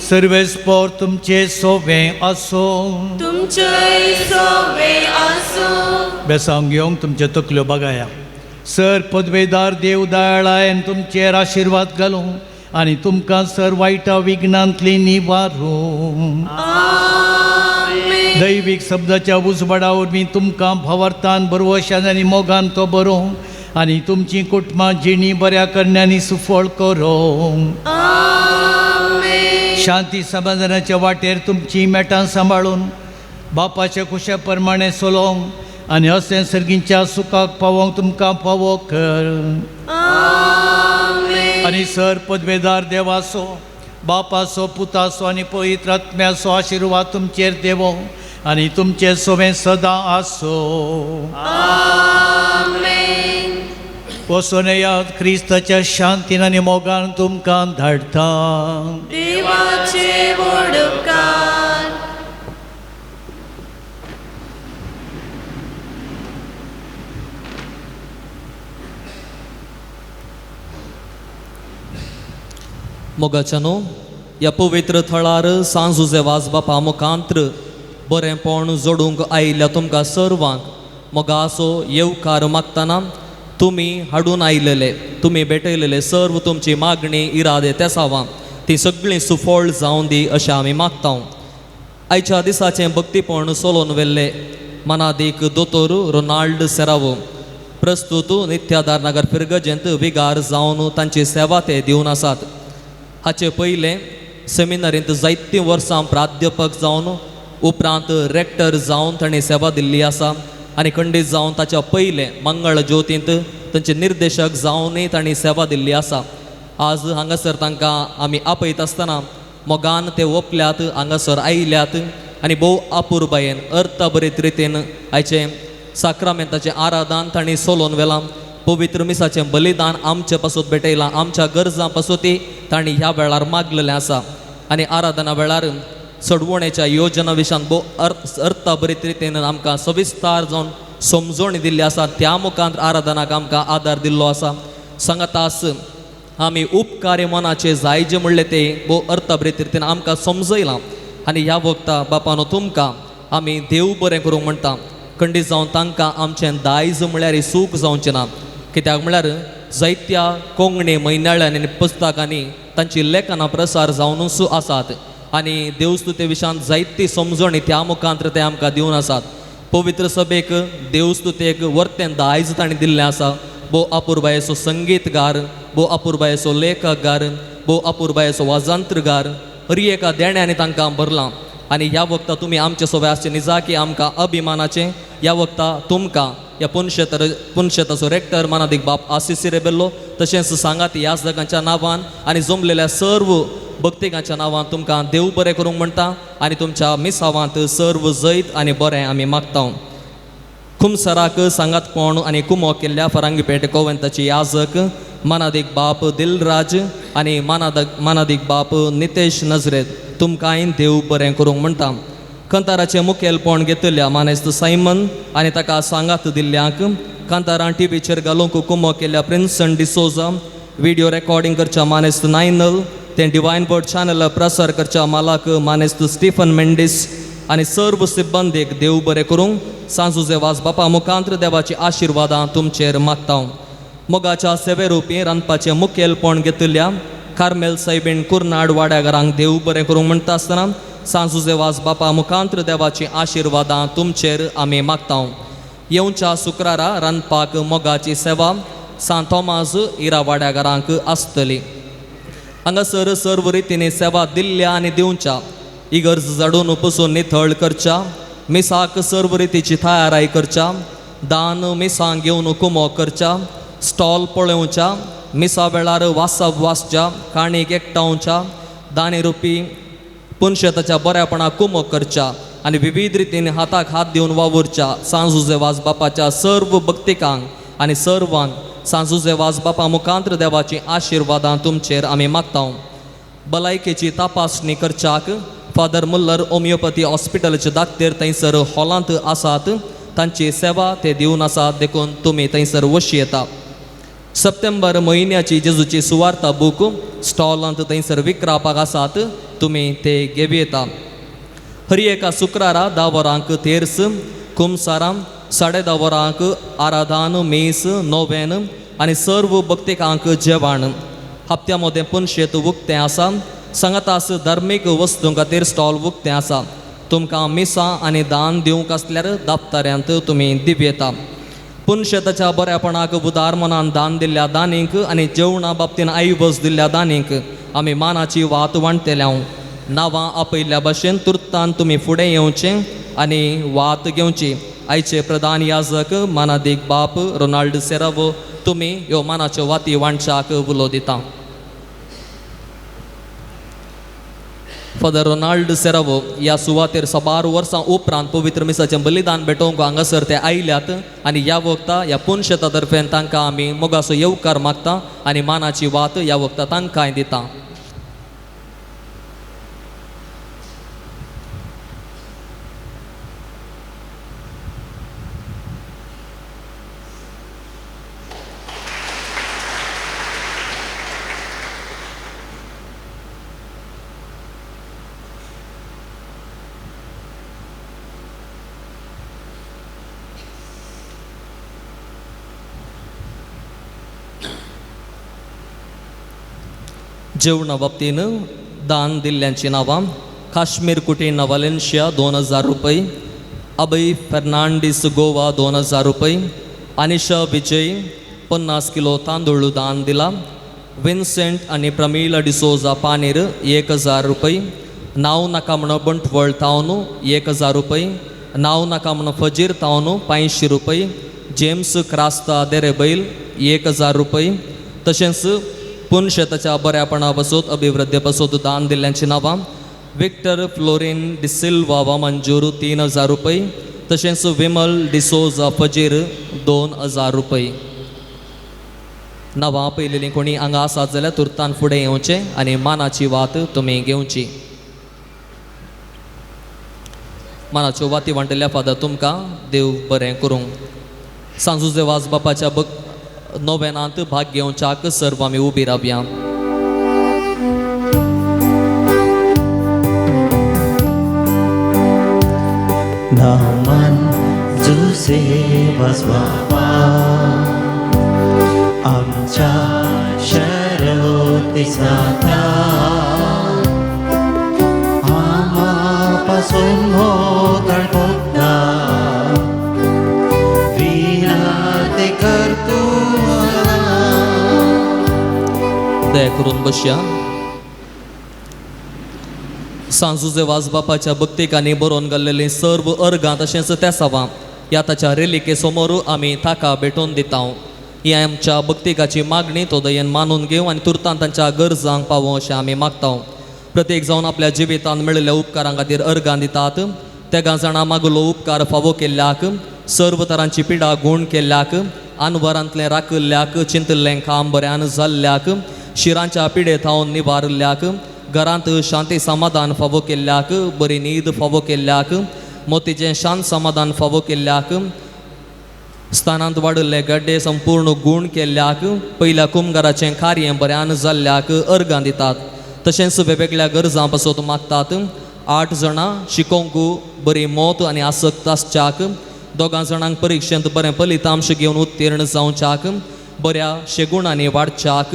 Speaker 2: सर्वेस्पोर तुमचे सोवे आसूं.
Speaker 4: तुमचे सोवे आसूं.
Speaker 2: बेसांग घेवंक तुमच्यो तकल्यो बगाया. सर पदवेदार देव दयाळायन तुमचेर आशिर्वाद घालूं आनी तुमकां सर वायटा विघ्नांतली निवारूं. दैवीक शब्दाच्या उजवाडा वरवीं तुमकां भावार्थान भरवशान आनी मोगान तो बरोवं आनी तुमची कुटुंबां जिणी बऱ्या करण्यांनी सुफळ करूं. शांती समाधानाच्या वाटेर तुमची मेटां सांबाळून बापाच्या कुशा प्रमाणे चलोवंक आनी अशें सर्गींच्या सुखाक पावोवंक तुमकां फावो कर. आनी सर पदवेदार देवाचो बापाचो पुताचो आनी पवित्र आत्म्याचो आशिर्वाद तुमचेर देवो आनी तुमचे सोवें सदां आसूं. वचून येयात क्रिस्ताच्या शांतीन आनी मोगान तुमकां धाडटा.
Speaker 4: देवाचे व्हड उपकार.
Speaker 8: मोगाच्यानो, ह्या पवित्र थळार सांजुजे वाज बापा मुखांत्र बरेंपण जोडूंक आयिल्ल्या तुमकां सर्वांक मोगाचो येवकार मागतना तुमी हाडून आयलेले तुमी भेटयलेले सर्व तुमची मागणी इरादे तेसावां ती सगळीं सुफळ जावन दी अशें आमी मागता. आयच्या दिसाचें भक्तीपण सोलोवन व्हेल्ले मनादीक दोतोर रोनाल्ड सेरावो प्रस्तूत नित्यादार नगर फिरगजेंत विगार जावन तांची सेवा ते दिवन आसात. हाचे पयलें सेमिनारींत जायतीं वर्सां प्राध्यापक जावन उपरांत रेक्टर जावन तांणी सेवा दिल्ली आसा. आनी खंडीत जावन ताच्या पयलें मंगळ ज्योतींत तांचे निर्देशक जावनूय तांणी सेवा दिल्ली आसा. आज हांगासर तांकां आमी आपयत आसतना मोगान ते ओपल्यात, हांगासर आयल्यात आनी भोव अपुरबायेन अर्थभरीत रितीन आयचें साक्रामेंताचें आराधन तांणी सोलोवन व्हेलां. पवित्र मिसाचें बलिदान आमचे पासत भेटयलां, आमच्या गरजां पासत तांणी ह्या वेळार मागलेलें आसा. आनी आराधना वेळार सडवणेच्या योजना विशयान भोव अर्थभरीत रितीन आमकां सविस्तार जावन समजोणी दिल्ली आसा. त्या मुखांत आराधनाक आमकां आदार दिल्लो आसा. सांगातास आमी उपकार्य मनाचे जायजे म्हणलें ते भोव अर्थभरीत रितीन आमकां समजयलां. आनी ह्या वखता बापानो तुमकां आमी देव बरें करूंक म्हणटा. खंडीत जावन तांकां आमचें दायज म्हळ्यार सूख जावचें ना, कित्याक म्हळ्यार जायत्या कोंकणी म्हयन्याळ्यांनी आनी पुस्तकांनी तांची लेखनां प्रसार जावनूच आसात आनी देवस्तुते विशयांत जायती समजणी त्या मुखांत ते आमकां दिवन आसात. पवित्र सभेक देवस्तुतेक वर्तें दायज तांणी दिल्लें आसा. भोव अपुरबायेचो संगीतगार, भोव अपुरबायेचो लेखकगार, भोव अपुरबायेचो वाजंत्रगार, हर एका देण्यांनी तांकां भरलां. आनी ह्या वखता तुमी आमचे सोबे आसचे निजाकी आमकां अभिमानाचें. ह्या वखता तुमकां ह्या पुनशेताचो रेक्टर मानादीक बाप आसिसी रेबेल्लो तशेंच सांगात ह्या सगळ्यांच्या नांवान आनी जमलेल्या सर्व भक्तिकांच्या नांवान तुमकां देव बरें करूंक म्हणटा आनी तुमच्या मिसावांत सर्व जैत आनी बरें आमी मागता. खुमसराक सांगात कोण आनी कुमो केल्ल्या फरांगीपेट कोवेंताची याजक मानादीक बाप दिलराज आनी मानादीक बाप नितेश नजरेत तुमकांय देव बरें करूंक म्हणटा. कंताराचें मुखेलपण घेतल्या मानेस्त सायमन आनी ताका सांगात दिल्ल्यांक, कांतारां टिवीचेर घालूंक कुमो केल्ल्या प्रिन्सन डिसोजा, व्हिडियो रेकॉर्डिंग करच्या मानेस्त नायनल, तें डिवायन वर्ड चॅनल प्रसार करच्या मालाक मानेस्त स्टीफन मेंडीस आनी सर्व सिब्बंदीक देव बरें करूंक सांजुजे वास बापा मुखांत्र देवाची आशिर्वादां तुमचेर मागता. मोगाच्या सेवेरुपी रांदपाचें मुखेलपण घेतल्या कार्मेल सायबीण कुर्नाड वाड्याघरांक देव बरें करूंक म्हणटा आसतना सांजुजे वास बापा मुखांत्र देवाची आशिर्वादां तुमचेर आमी मागता. येवच्या शुक्रारा रांदपाक मोगाची सेवा सांत थॉमास इरा वाड्याघरांक आसतली. हांगासर सर्व रितीनी सेवा दिल्ल्या आनी दिवच्या इगर्ज जाडून पसून निथळ करच्या, मिसाक सर्व रितीची तयाराय करच्या, दान मिसांक घेवन कुमो करच्या, स्टॉल पळोवच्या, मिसा वेळार वासप वाचच्या, काणीक एकठांवच्या, दानी रुपी पुनशेताच्या बऱ्यापणाक कुमो करच्या आनी विविध रितीन हाताक हात दिवन वावुरच्या सांजुजे वास बापाच्या सर्व भक्तिकांक आनी सर्वांक सांजुजे वास बापा मुखांत्र देवाची आशिर्वादां तुमचेर आमी मागता. भलायकेची तपासणी करच्याक फादर मुल्लर होमियोपॅथी हॉस्पिटलाचे दाक्तेर थंयसर हॉलांत आसात, तांची सेवा ते दिवन आसात, देखून तुमी थंयसर वशी येता. सप्टेंबर म्हयन्याची जेजूची सुवार्ता बूक स्टॉलांत थंयसर विक्रापाक आसात, तुमी ते घेवं येता. हर एका शुक्रारा 10 वरांक तेर्स, कुमसारां 10:30 वरांक आराधान मीस नोवेन आनी सर्व भक्तिकांक जेवण. हप्त्या मदें पुनशेत उक्तें आसा. सांगातास धार्मीक वस्तूं खातीर स्टॉल उक्तें आसा. तुमकां मिसां आनी दान दिवंक आसल्यार दाप्ताऱ्यांत तुमी दिवं येता. पुनशेताच्या बऱ्यापणाक उदार मनान दान दिल्ल्या दानींक आनी जेवणा बाबतीन आयवज दिल्ल्या दानींक आमी मानाची वात वांट्टले. नांवां आपयल्ल्या भाशेन तुर्तान तुमी फुडें येवचें आनी वात घेवची. आयचे प्रधान याजक मानादीक बाप रोनाल्ड सेरावो तुमी ह्यो मानाच्यो वाती वांटच्याक उलो दिता. फादर रोनाल्ड सेरावो ह्या सुवातेर साबार वर्सां उपरांत पवित्र मिसाचें बलिदान भेटोवंक हांगासर ते आयल्यात आनी ह्या वखता ह्या पुनशेता तर्फेन तांकां आमी मोगाचो येवकार मागता आनी मानाची वात ह्या वखता तांकांय दिता. जेवणा बाबतीन दान दिल्ल्यांची नांवां काश्मीर कुटीन वालेन्शिया 2000 रुपये, अभय फेर्नांडीस गोवा 2000 रुपये, अनिशा विजय 50 किलो तांदूळ दान दिला, विन्सेंट आनी प्रमीला डिसोजा पानीर 1000 रुपये, नांव नाका म्हणो बंटवळ तावन 1000 रुपये, नांव नाका म्हणून फजीर तावन 500 रुपये, जेम्स क्रास्ता देरेबैल 1000 रुपये, तशेंच पुनशेताच्या बऱ्यापणा पासत अभिवृद्धी पासत दान दिल्ल्यांची नांवां विक्टर फ्लोरीन डिसिल्वा वामंजूर 3000 रुपये, तशेंच विमल डिसोजा फजीर 2000 रुपये। नांवां पयलेलीं कोणी हांगा आसात जाल्यार तुर्तान फुडें येवचें आनी मानाची वात तुमी घेवची। मानाच्यो वाती वांटल्या फादर तुमकां देव बरें करूं। सांजुजे वाज बापाच्या नोवेनांत भाग घेवच्याक सर्व आमी उबी रावया।
Speaker 1: नामान जुसे वाज बापा आमच्या शरवती जाता आमापासून मोतळ पोता विनाते करतू।
Speaker 8: दया करून बसया। सांजुजे वाज बापाच्या भक्तिकांनी बरोवन घाल्लेलीं सर्व अर्गां तशेंच तेसावां ह्या ताच्या रेलिके समोर आमी ताका भेटोवन दिता। ही आमच्या भक्तिकाची मागणी तो दयेन मानून घेवं आनी तुर्तान तांच्या गरजांक पावों अशें आमी मागता। प्रत्येक जावन आपल्या जिवितांत मेळिल्ल्या उपकारां खातीर अर्गां दितात। तेगां जाणां मागलो उपकार फावो केल्ल्याक, सर्व तरांची पिडा गूण केल्ल्याक, आनवरांतलें राखिल्ल्याक, चिंतिल्लें काम बऱ्यान जाल्ल्याक, शिरांच्या पिडे थावन निवारिल्ल्याक, घरांत शांती समाधान फावो केल्ल्याक, बरी न्हीद फावो केल्ल्याक, मोतीचें शांत समाधान फावो केल्ल्याक, स्थानांत वाडिल्ले गड्डे संपूर्ण गूण केल्ल्याक, पयल्या कुमगाराचें कार्य बऱ्यान जाल्ल्याक अर्गां दितात। तशेंच वेगवेगळ्या गरजां पासत मागतात। 8 जाणां शिकोवंक बरी मत आनी आसक्त आसच्याक, 2 जाणांक परिक्षेंत बरें फलितांश घेवन उत्तीर्ण जावच्याक, बऱ्या शेगुणांनी वाडच्याक,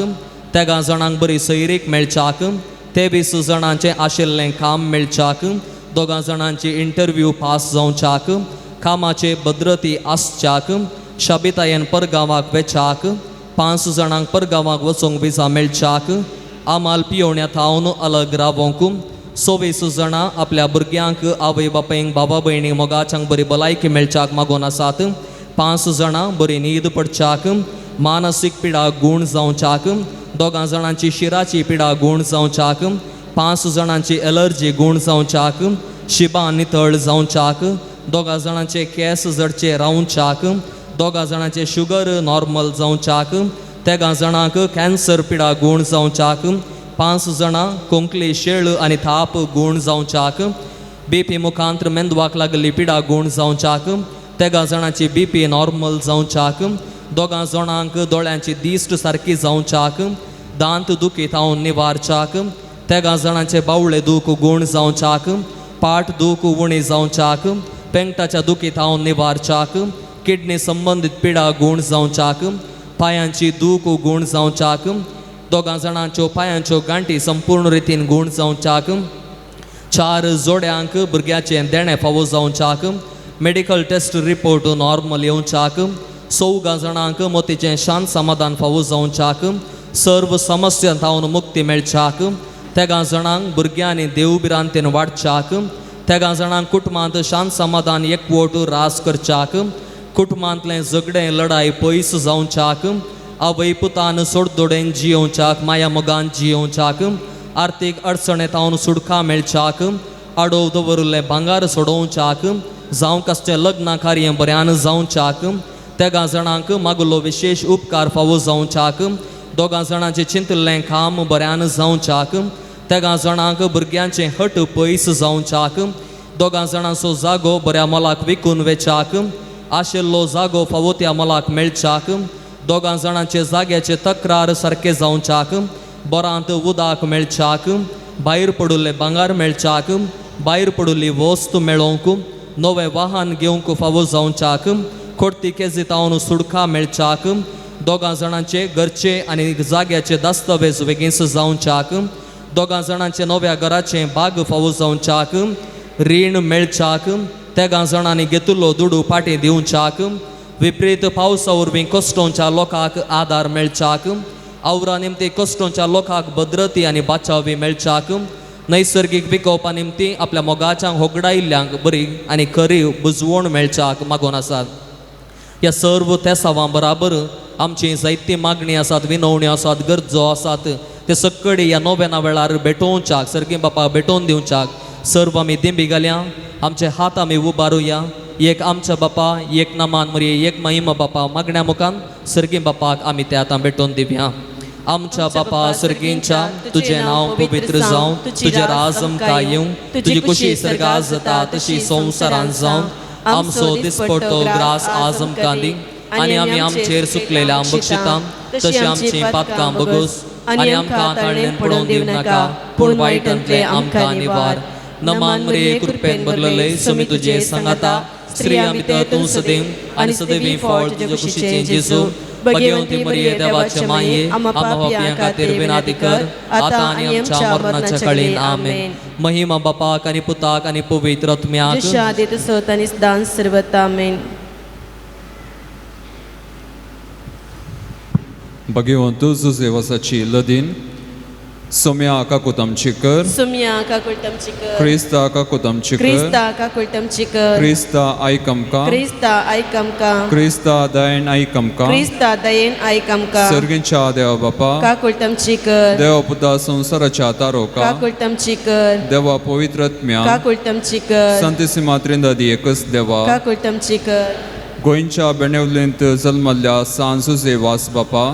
Speaker 8: 13 जाणांक बरी सैरीक मेळच्याक, 23 जाणांचें आशिल्लें काम मेळच्याक, 2 जाणांची इंटरव्यू पास जावच्याक, कामाचे भद्रती आसच्याक, शाबितायेन परगांवाक वेच्याक, 5 जाणांक परगांवाक वचूंक विजा मेळच्याक, आमाल पियोण्या थावन अलग रावोंक, 24 जाणां आपल्या भुरग्यांक आवय बापायंक बाबा भयणी मोगाच्यांक बरी भलायकी मेळच्याक मागून आसात। 5 जाणां बरी न्हीद पडच्याक, मानसीक पिडा गूण जावच्याक, 2 जाणांची शिराची पिडा गूण जावच्याक, 5 जाणांची एलर्जी गूण जावच्याक, शिबां नितळ जावच्याक, 2 जाणांचे केंस जडचे रावच्याक, 2 जाणांचे शुगर नॉर्मल जावच्याक, 13 जाणांक कॅन्सर पिडा गूण जावच्याक, 5 जाणां कोंकली शेळ आनी थाप गूण जावच्याक, बीपी मुखांत्र मेंदवाक लागिल्ली पिडा गूण जावच्याक, 13 जाणांची बीपी नॉर्मल जावच्याक, 2 जाणांक दोळ्यांची दिश्ट सारकी जावच्याक, दांत दुखी थावन निवारच्याक, 13 जाणांचे बावळे दूख गूण जावच्याक, पाट दूख उणी जावच्याक, पेंगटाच्या दुखी थावन निवारच्याक, किडनी संबंदीत पिडा गूण जावच्याक, पायांची दूख गूण जावच्याक, 2 जाणांच्यो पायांच्यो गांठी संपूर्ण रितीन गूण जावच्याक, 4 जोड्यांक भुरग्याचें देणें फावो जावच्याक, मेडिकल टेस्ट रिपोर्ट नॉर्मल येवच्याक, 4 जाणांक मोतीचें शांत समाधान फावो जावच्याक, सर्व समस्या थावन मुक्ती मेळच्याक, 13 जाणांक भुरग्यांनी देवभिरांतेन वाडच्याक, 13 जाणांक कुटुंबांत शांत समाधान एकवट रास करच्याक, कुटुंबांतलें झगडें लडाय पयस जावच्याक, आवय पुतान सोडदोडेन जियोवच्याक, माया मोगान जियोवच्याक, आर्थीक अडचणे थावन सुटका मेळच्याक, आडोव दवरिल्लें भांगार सोडोवच्याक, जावंक आसचें लग्न कार्य बऱ्यान जावच्याक, 13 जाणांक मागलो विशेश उपकार फावो जावच्याक, 2 जाणांचें चिंतिल्लें काम बऱ्यान जावच्याक, 13 जाणांक भुरग्यांचें हट पयस जावच्याक, 2 जाणांचो जागो बऱ्या मोलाक विकून वेच्याक, आशिल्लो जागो फावो त्या मोलाक मेळच्याक, 2 जाणांचे जाग्याचे तक्रार सारके जावच्याक, बोरांत उदक मेळच्याक, भायर पडिल्लें भांगार मेळच्याक, भायर पडिल्ली वस्त मेळोवंक, नवें वाहन घेवंक फावो जावच्याक, खोडती केजी तावन सुडका मेळच्याक, 2 जाणांचे घरचे आनी जाग्याचे दस्तावेज बेगीन जावच्याक, 2 जाणांचे नव्या घराचें बाग फावो जावच्याक, रीण मेळच्याक, 13 जाणांनी घेतिल्लो दुडू फाटीं दिवच्याक, विपरीत पावसा वरवीं कश्टोंच्या लोकांक आदार मेळच्याक, आवरा निमती कश्टोंच्या लोकांक भद्रती आनी बाचावी मेळच्याक, नैसर्गीक विकोपा निमती आपल्या मोगाच्यांक होगडायिल्ल्यांक बरी आनी खरी बुजवण मेळच्याक मागून आसात. ह्या सर्व तेसावां बराबर आमची जायती मागणी आसात, विनवण्यो आसात, गरजो आसात, ते सक्कडी ह्या नोवेना वेळार भेटोवच्याक सर्गी बापाक भेटोवन दिवच्याक सर्व आमी दिंबी घालया. आमचे हात आमी उबारुया. एक आमच्या बापा, एक नामान मरये, एक महिमा बापा मागण्या मुखान सर्गी बापाक आमी ते आतां भेटोवन दिवया. आमच्या बापा सर्गींच्या, तुजें नांव पवित्र जावं, तुजें राज आमकां येवं, तुजी कुशी सर्गात जाता तशी संवसारांत जावं. आमचो दिसपडतो ग्रास आज आमकां दी आनी आमी आमचेर सुकलेल्या बक्षिता तशी आमची पातकां बगोस आनी आमकां ताळणेन पडोवन दिवं नाका, पूण वायटांतलें आमकां निवार. नमान मरिये, कृपेन भरलेले, समी तुजें सांगाता, स्त्रियां भितर तूं सदैव आनी सदैवी फळ तुजे कुशीचें जेजू. भगवंती मरिये, देवाचे माये, आम्हा पापयां खातीर विनंती कर, आतां आनी आमच्या मरणाच्या काळीन. आमेन. महिमा बापाक आनी पुताक आनी पवित्र आत्म्याक,
Speaker 4: जशें आदी तसोच आनी सदांच सर्वथा. आमेन.
Speaker 6: भगवंत जुजेवासाची लदीन सोम्या काकूत आमची कर,
Speaker 4: सोम्या काकूत आमची कर,
Speaker 6: क्रिस्ता काकूत आमची कर,
Speaker 4: क्रिस्ता काकूत आमची कर,
Speaker 6: क्रिस्ता आयक आमकां,
Speaker 4: क्रिस्ता आयक आमकां,
Speaker 6: क्रिस्ता दयेन आयक आमकां,
Speaker 4: क्रिस्ता दयेन आयक आमकां.
Speaker 6: सर्गींच्या देवा बापा,
Speaker 4: काकूत आमची कर,
Speaker 6: देवा पुता संवसाराच्या तारोका,
Speaker 4: काकूत आमची कर,
Speaker 6: देवा पवित्र आत्म्या,
Speaker 4: काकूत आमची कर,
Speaker 6: संतिसिमा त्रिंदादी एकच देवा,
Speaker 4: काकूत आमची कर.
Speaker 6: गोंयच्या बेणेवलेंत जल्मल्ल्या सांत जुजे वास बापा,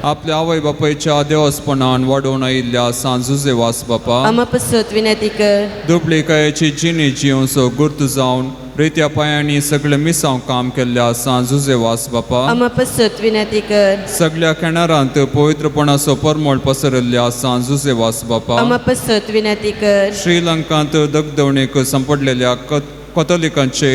Speaker 6: आपल्या आवय बापायच्या देवस्पणान वाडोवन आयिल्ल्या सांत जुजे वास बापा,
Speaker 4: आम्हा पसत विनंती कर.
Speaker 6: दुबळीकायेची जिणी जिवचो गुर्त जावन रेत्या पांयांनी सगळे मिसांव काम केल्ल्या सांत जुजे वास बापा,
Speaker 4: आम्हा पसत विनंती कर.
Speaker 6: सगळ्या खेणारांत पवित्रपणाचो परमळ पसरिल्ल्या सांत जुजे वास बापा,
Speaker 4: आम्हा पसत विनंती कर.
Speaker 6: श्रीलंकांत दगदवणेक सांपडलेल्या कथोलिकांचे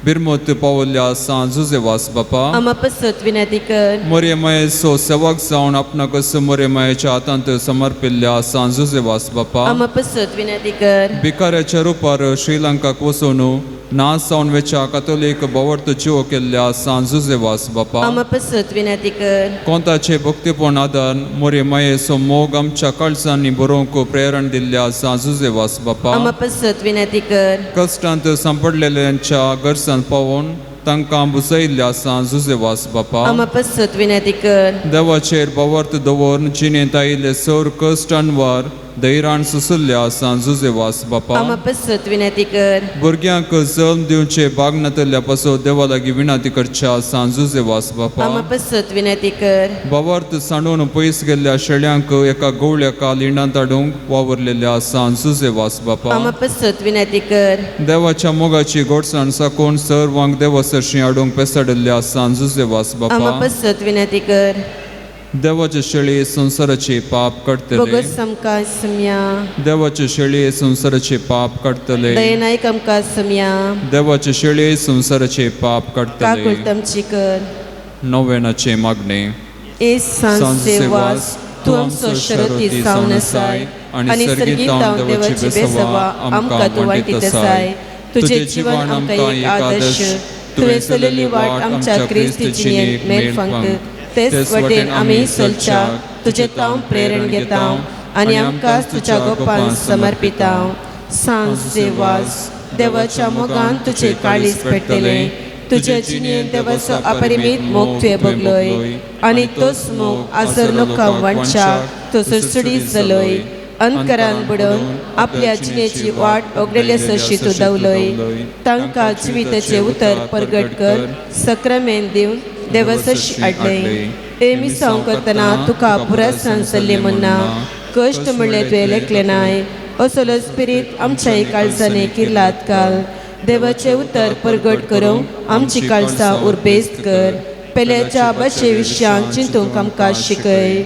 Speaker 6: बिरमत पावल्ल्या सांत जुजे वास बापा,
Speaker 4: आम्हा पसत विनंती कर.
Speaker 6: मोरेमायेचो सेवक जावन आपणाकच मोरेमायेच्या हातांत समर्पिल्ल्या सांत जुजे वास बापा,
Speaker 4: आम्हा पसत विनंती कर.
Speaker 6: भिकाऱ्याच्या रुपार श्रीलंकाक वचून नास जावन वेच्या कातोलीक बावर्त जिवो केल्ल्या सांत जुजे वास बापा,
Speaker 4: आम्हा पसत विनंती कर.
Speaker 6: कोंताचे भक्तीपण आदार मोरेमायेचो मोग आमच्या काळजांनी बरोवंक प्रेरण दिल्ल्या सांत जुजे वास बापा,
Speaker 4: आम्हा पसत विनंती कर.
Speaker 6: कश्टांत सांपडलेल्यांच्या गरजांत पावोवन तांकां बुजयिल्ल्या सांत जुजे वास बापा,
Speaker 4: आम्हा पसत विनंती कर.
Speaker 6: देवाचेर बावर्त दवरून जिणेंत आयिल्ले सर कश्ट अनवार धैर्यान सुसुल्ल्या सांत जुजे वास बापा,
Speaker 4: आम्हा पसत विनंती कर.
Speaker 6: भुरग्यांक जल्म दिवचे भाग नातल्या पासून देवा लागीं विनंती करच्या सांत जुजे वास बापा,
Speaker 4: आम्हा पसत विनंती कर.
Speaker 6: बावर्त सांडून पयस गेल्ल्या शेळ्यांक एका गवळ्याका लिंडांत हाडूंक वावरलेल्या सांत जुजे वास बापा,
Speaker 4: आम्हा पसत विनंती कर.
Speaker 6: देवाच्या मोगाची गोडसाण साकून सर्वांक देवा सरशीं हाडूंक पेसाडिल्ल्या सांत जुजे वास बापा,
Speaker 4: आम्हा पसत विनंती कर.
Speaker 6: देवाचे शेळी संवसाराचे पाप काडटले,
Speaker 4: बोगस आमकां सम्या,
Speaker 6: देवाचे शेळी संवसाराचे पाप काडटले,
Speaker 4: दयनायक आमकां सम्या,
Speaker 6: देवाचे शेळी संवसाराचे पाप काडटले.
Speaker 4: काकूत आमची कर.
Speaker 6: नोवेनाचे मागणे.
Speaker 4: ए सांत सेवास, तूं आमचो शरती जावन आसाय आनी सर्गीत तावन देवाची बेसवा आमकां तूं वांटीत आसाय. तुजें जीवन आमकां एक आदर्श, तुवें चलयल्ली वाट आमच्या क्रिस्त जिणेक मेल फांक, तेच वटेन आमी चलच्याक तुजें तांव प्रेरण घेता आनी आमकां तुज्या गोपान समर्पिता. सांत सेवास, देवाच्या मोगान तुजें काळीज पेटलें, तुज्या जिणेन देवाचो अपरिमीत मोग तुवें भोगलोय आनी तोच मोग आसर लोकांक वांटच्याक तो सुडसुडीत जालोय. अंतकरान बुडोवन आपल्या जिणेची वाट उगडलेले सरशी तूं दावलोय. तांकां जिविताचें उतर परगट कर, सक्रामेन दिवन देवासशी हाडलें. हे मिसांव करतना तुका पुराय चल्लें म्हणना, कश्ट म्हणलें तुवें लेखलें नाय. असलो स्पिरीत आमच्या काळजांनी किर्लात घाल. देवाचें उतर परगट करूंक आमची काळजां उर्बेस्त कर. पेल्याच्या भाशे विशयांत चिंतूंक आमकां शिकय.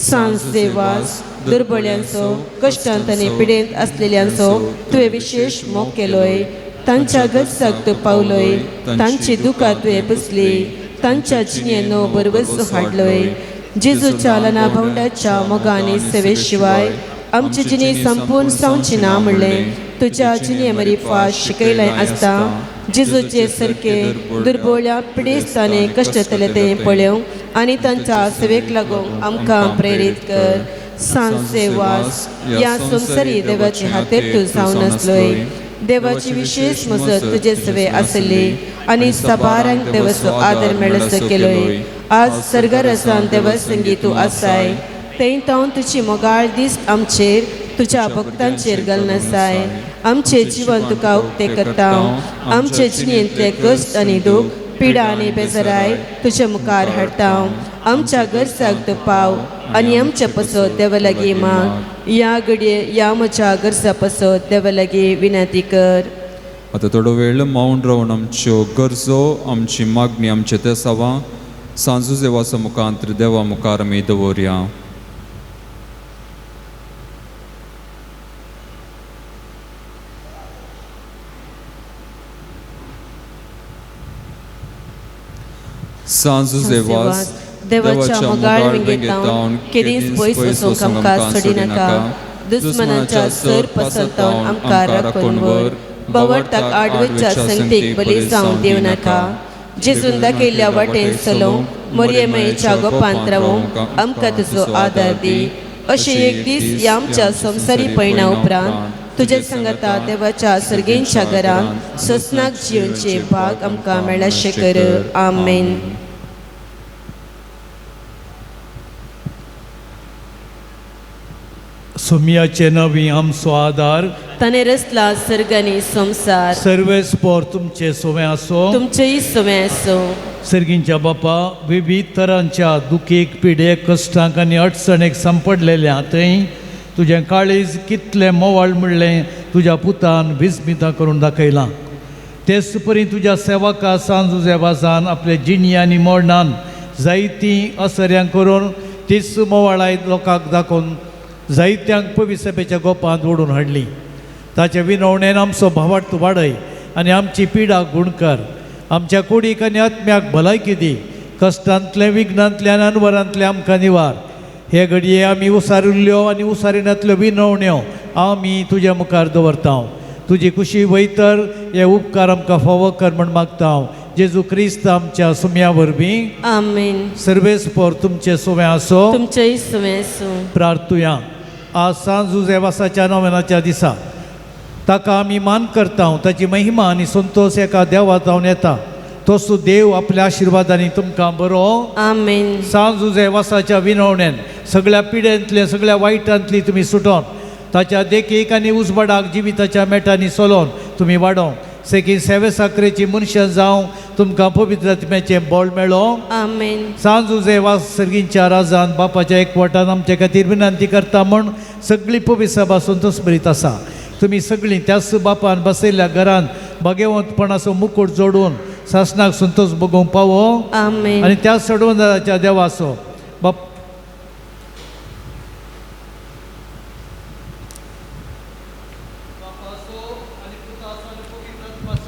Speaker 4: सांत देवास, दुर्बळ्यांचो, कश्टांत आनी पिडेंत आसलेल्यांचो तुवें विशेश मोग केलोय. तांच्या गरजाक तूं पावलोय, तांची दुकां तुवें पुसली, तांच्या जिणेन नवो भरवंसो हाडलोय. जेजूच्या लना भावंडाच्या मोगानी सेवे शिवाय आमची जिणी संपूर्ण जावची ना म्हणलें तुज्या जिणे मरी फाश शिकयलें आसता. जेजूचे सारके दुर्बोळ्या पिडेस्तांनी कश्टतले तें पळोवंक आनी तांच्या सेवेक लागूंक आमकां प्रेरीत कर. सांसेवास ह्या संवसारी देवाचे हातेर तूं जावन आसलोय. देवाची विशेष मजत तुजे सवे आसली आनी साबारांक देवाचो आदर मेळसो केलोय. आज सर्गार आसान देवा संगी तूं आसाय, थंय तावन तुजी मोगाळ दीस आमचेर तुज्या भक्तांचेर घालनासाय. आमचें जिवन तुका उक्तें करता. आमचे जिणेंतले कश्ट आनी दूख, पिडा आनी बेजाराय तुजे मुखार हाडटा. आमच्या गरजाक तूं पाव आनी आमच्या पसत देवा लागीं माग. ह्या घडये ह्या म्हज्या गरजा पसत देवा लागीं विनंती कर.
Speaker 6: आतां थोडो वेळ मौन रावन आमच्यो गरजो, आमची मागणी, आमचे तेसावां सांजू देवाचो मुखांत देवा मुखार आमी दवरया. सांजू देवास
Speaker 4: देवाच्या मोगाळ विंगेतावन केदींच पयस वचूंक आमकां सोडिनाका. दुस्मनाच्या सर पसरतावन आमकां राखून व्हर. बवडताक आडवेच्या संगतीक बली जावंक दिवं नाका. जेजून दाखयल्ल्या वाटेन चलोवंक, मोरये मायेच्या गोपांत रावूंक आमकां तुजो आदार दी. अशें एक दीस ह्या आमच्या संवसारी पयणा उपरांत तुजे सांगाता देवाच्या सर्गेंच्या घरांत सोसनाक जिवनचे भाग आमकां मेळाशें कर. आमेन.
Speaker 2: सुम्याचे नवी आमचो आदार,
Speaker 4: ताणें रचला सर्ग आनी संवसार.
Speaker 2: सर्वेस्पोर तुमचे सोवे आसो,
Speaker 4: तुमचेय सोवे आसो.
Speaker 2: सर्गींच्या बापा, विविध तरांच्या दुखीक, पिडेक, कश्टांक आनी अडचणेक सांपडलेल्या थंय तुजें काळीज कितलें मोवाळ म्हणलें तुज्या पुतान विस्मितां करून दाखयलां. तेच परी तुज्या सेवका सांजुजे वासान आपले जिणी आनी मोडणान जायतीं असऱ्यां करून तीच मोवाळाय लोकांक दाखोवन जायत्यांक पविसभेच्या गोपांत ओडून हाडली. ताचे विनवणेन आमचो भावार्थ वाडय आनी आमची पिडा गुण कर. आमच्या कुडीक आनी आत्म्याक भलायकी दी. कश्टांतलें, विघ्नांतलें आनी अनवरांतलें आमकां निवार. हे घडये आमी उसारिल्ल्यो आनी उसारिनातल्यो विनवण्यो आमी तुज्या मुखार दवरता. तुजी कुशी वयतर हे उपकार आमकां फावो कर म्हण मागता. जेजू क्रिस्त आमच्या सुम्या वरवीं.
Speaker 4: आमेन.
Speaker 2: सर्वेस्पोर तुमचे सुवें आसो,
Speaker 4: तुमचेय सुवें आसूं.
Speaker 2: प्रार्थुया. आज सांजुजेवासाच्या नवेनाच्या दिसा ताका आमी मान करता. ताची महिमा आनी संतोश एका देवा जावन येता. तसो देव आपल्या आशिर्वादांनी तुमकां बरो.
Speaker 4: आमेन.
Speaker 2: सांजुजेवासाच्या विनवणेन सगळ्या पिडेंतले, सगळ्या वायटांतली तुमी सुटोन ताच्या देखीक आनी उजवाडाक जिविताच्या मेटांनी चलोवन तुमी वाडोवंक सेकी सेवे साकरेची मनशां जावं तुमकां पवित्र आत्म्याचें बळ मेळो.
Speaker 4: आमेन.
Speaker 2: सांजुजेवास सर्गींच्या राजान बापाच्या एकवटान आमचे खातीर विनंती करता म्हूण सगळी पवित्र संतोष बरीत आसा. तुमी सगळीं त्याच बापान बसयल्ल्या घरान भाग्यवंतपणाचो मुकूट जोडून सासणाक संतोष भोगोवंक पावो.
Speaker 4: आमेन.
Speaker 2: आनी त्या सडवंदाच्या देवाचो बाप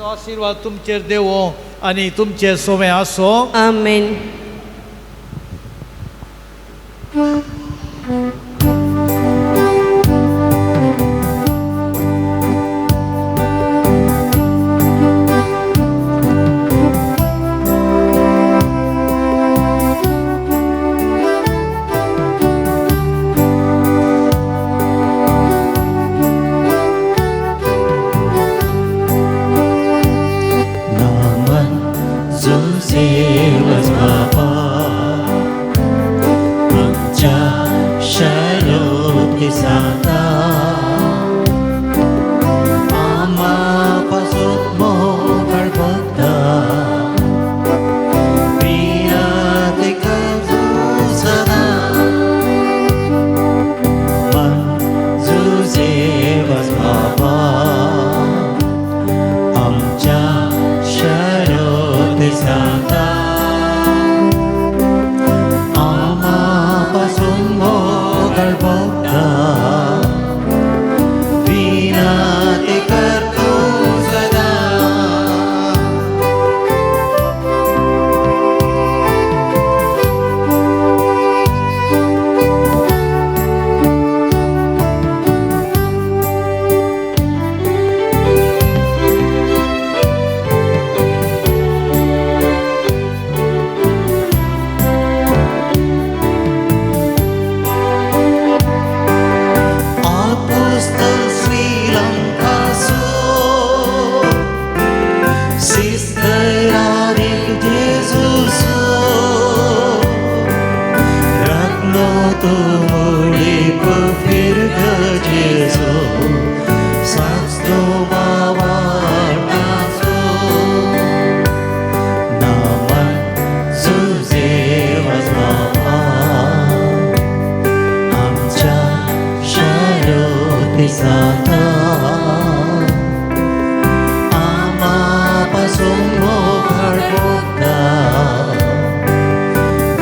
Speaker 2: आशीर्वाद तुमचेर देवो आनी तुमचे सोवे आसो.
Speaker 4: आमेन.
Speaker 1: दिसाता आमा पासून मोगाळ भोगता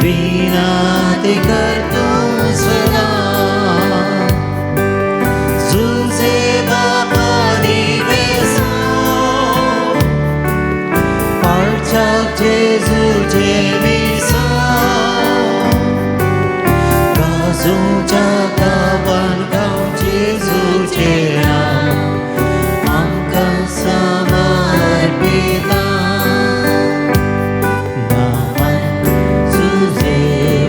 Speaker 1: विनाती कर तूं सदां जुजे बापा दिवेसो पाळच्याक जेजूचे मिसांव गाजूच्या गांवान गांव जेजूचें नांव आमकां समर्पिता नांवान जुजे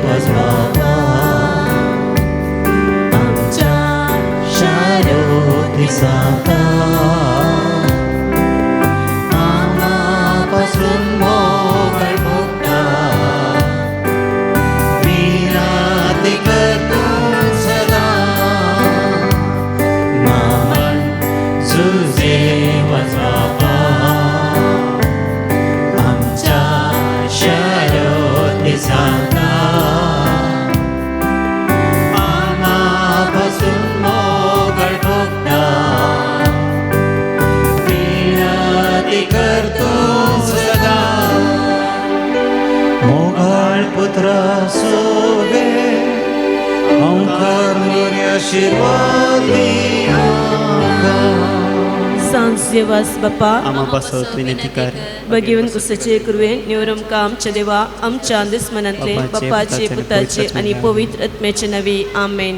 Speaker 1: वाज बापा आमच्या शारो दिसाता आमा पासून मोगाळ भोगता विनाती कर तूं सदां नांवान जुजे वाज बापा आमच्या शारो दिसाता आमा पासून मोगाळ भोगता विनंती कर तूं सदां मोगाळ पुत्रा सोबे ओंकार मोरी आशिर्वाद दी आमकां.
Speaker 4: सांज देवास बापा
Speaker 3: आमा पासत विनंती कर.
Speaker 4: भगिवन कुसाचे कुरवे निवरमका आमच्या देवा आमच्या दुस्मनांतले
Speaker 3: बापाचे,
Speaker 4: बापाचे
Speaker 3: पुताचे
Speaker 4: पुताचे
Speaker 3: आणि
Speaker 4: आणि
Speaker 3: पवित्र
Speaker 4: पवित्र आत्म्याचे नावे आमेन.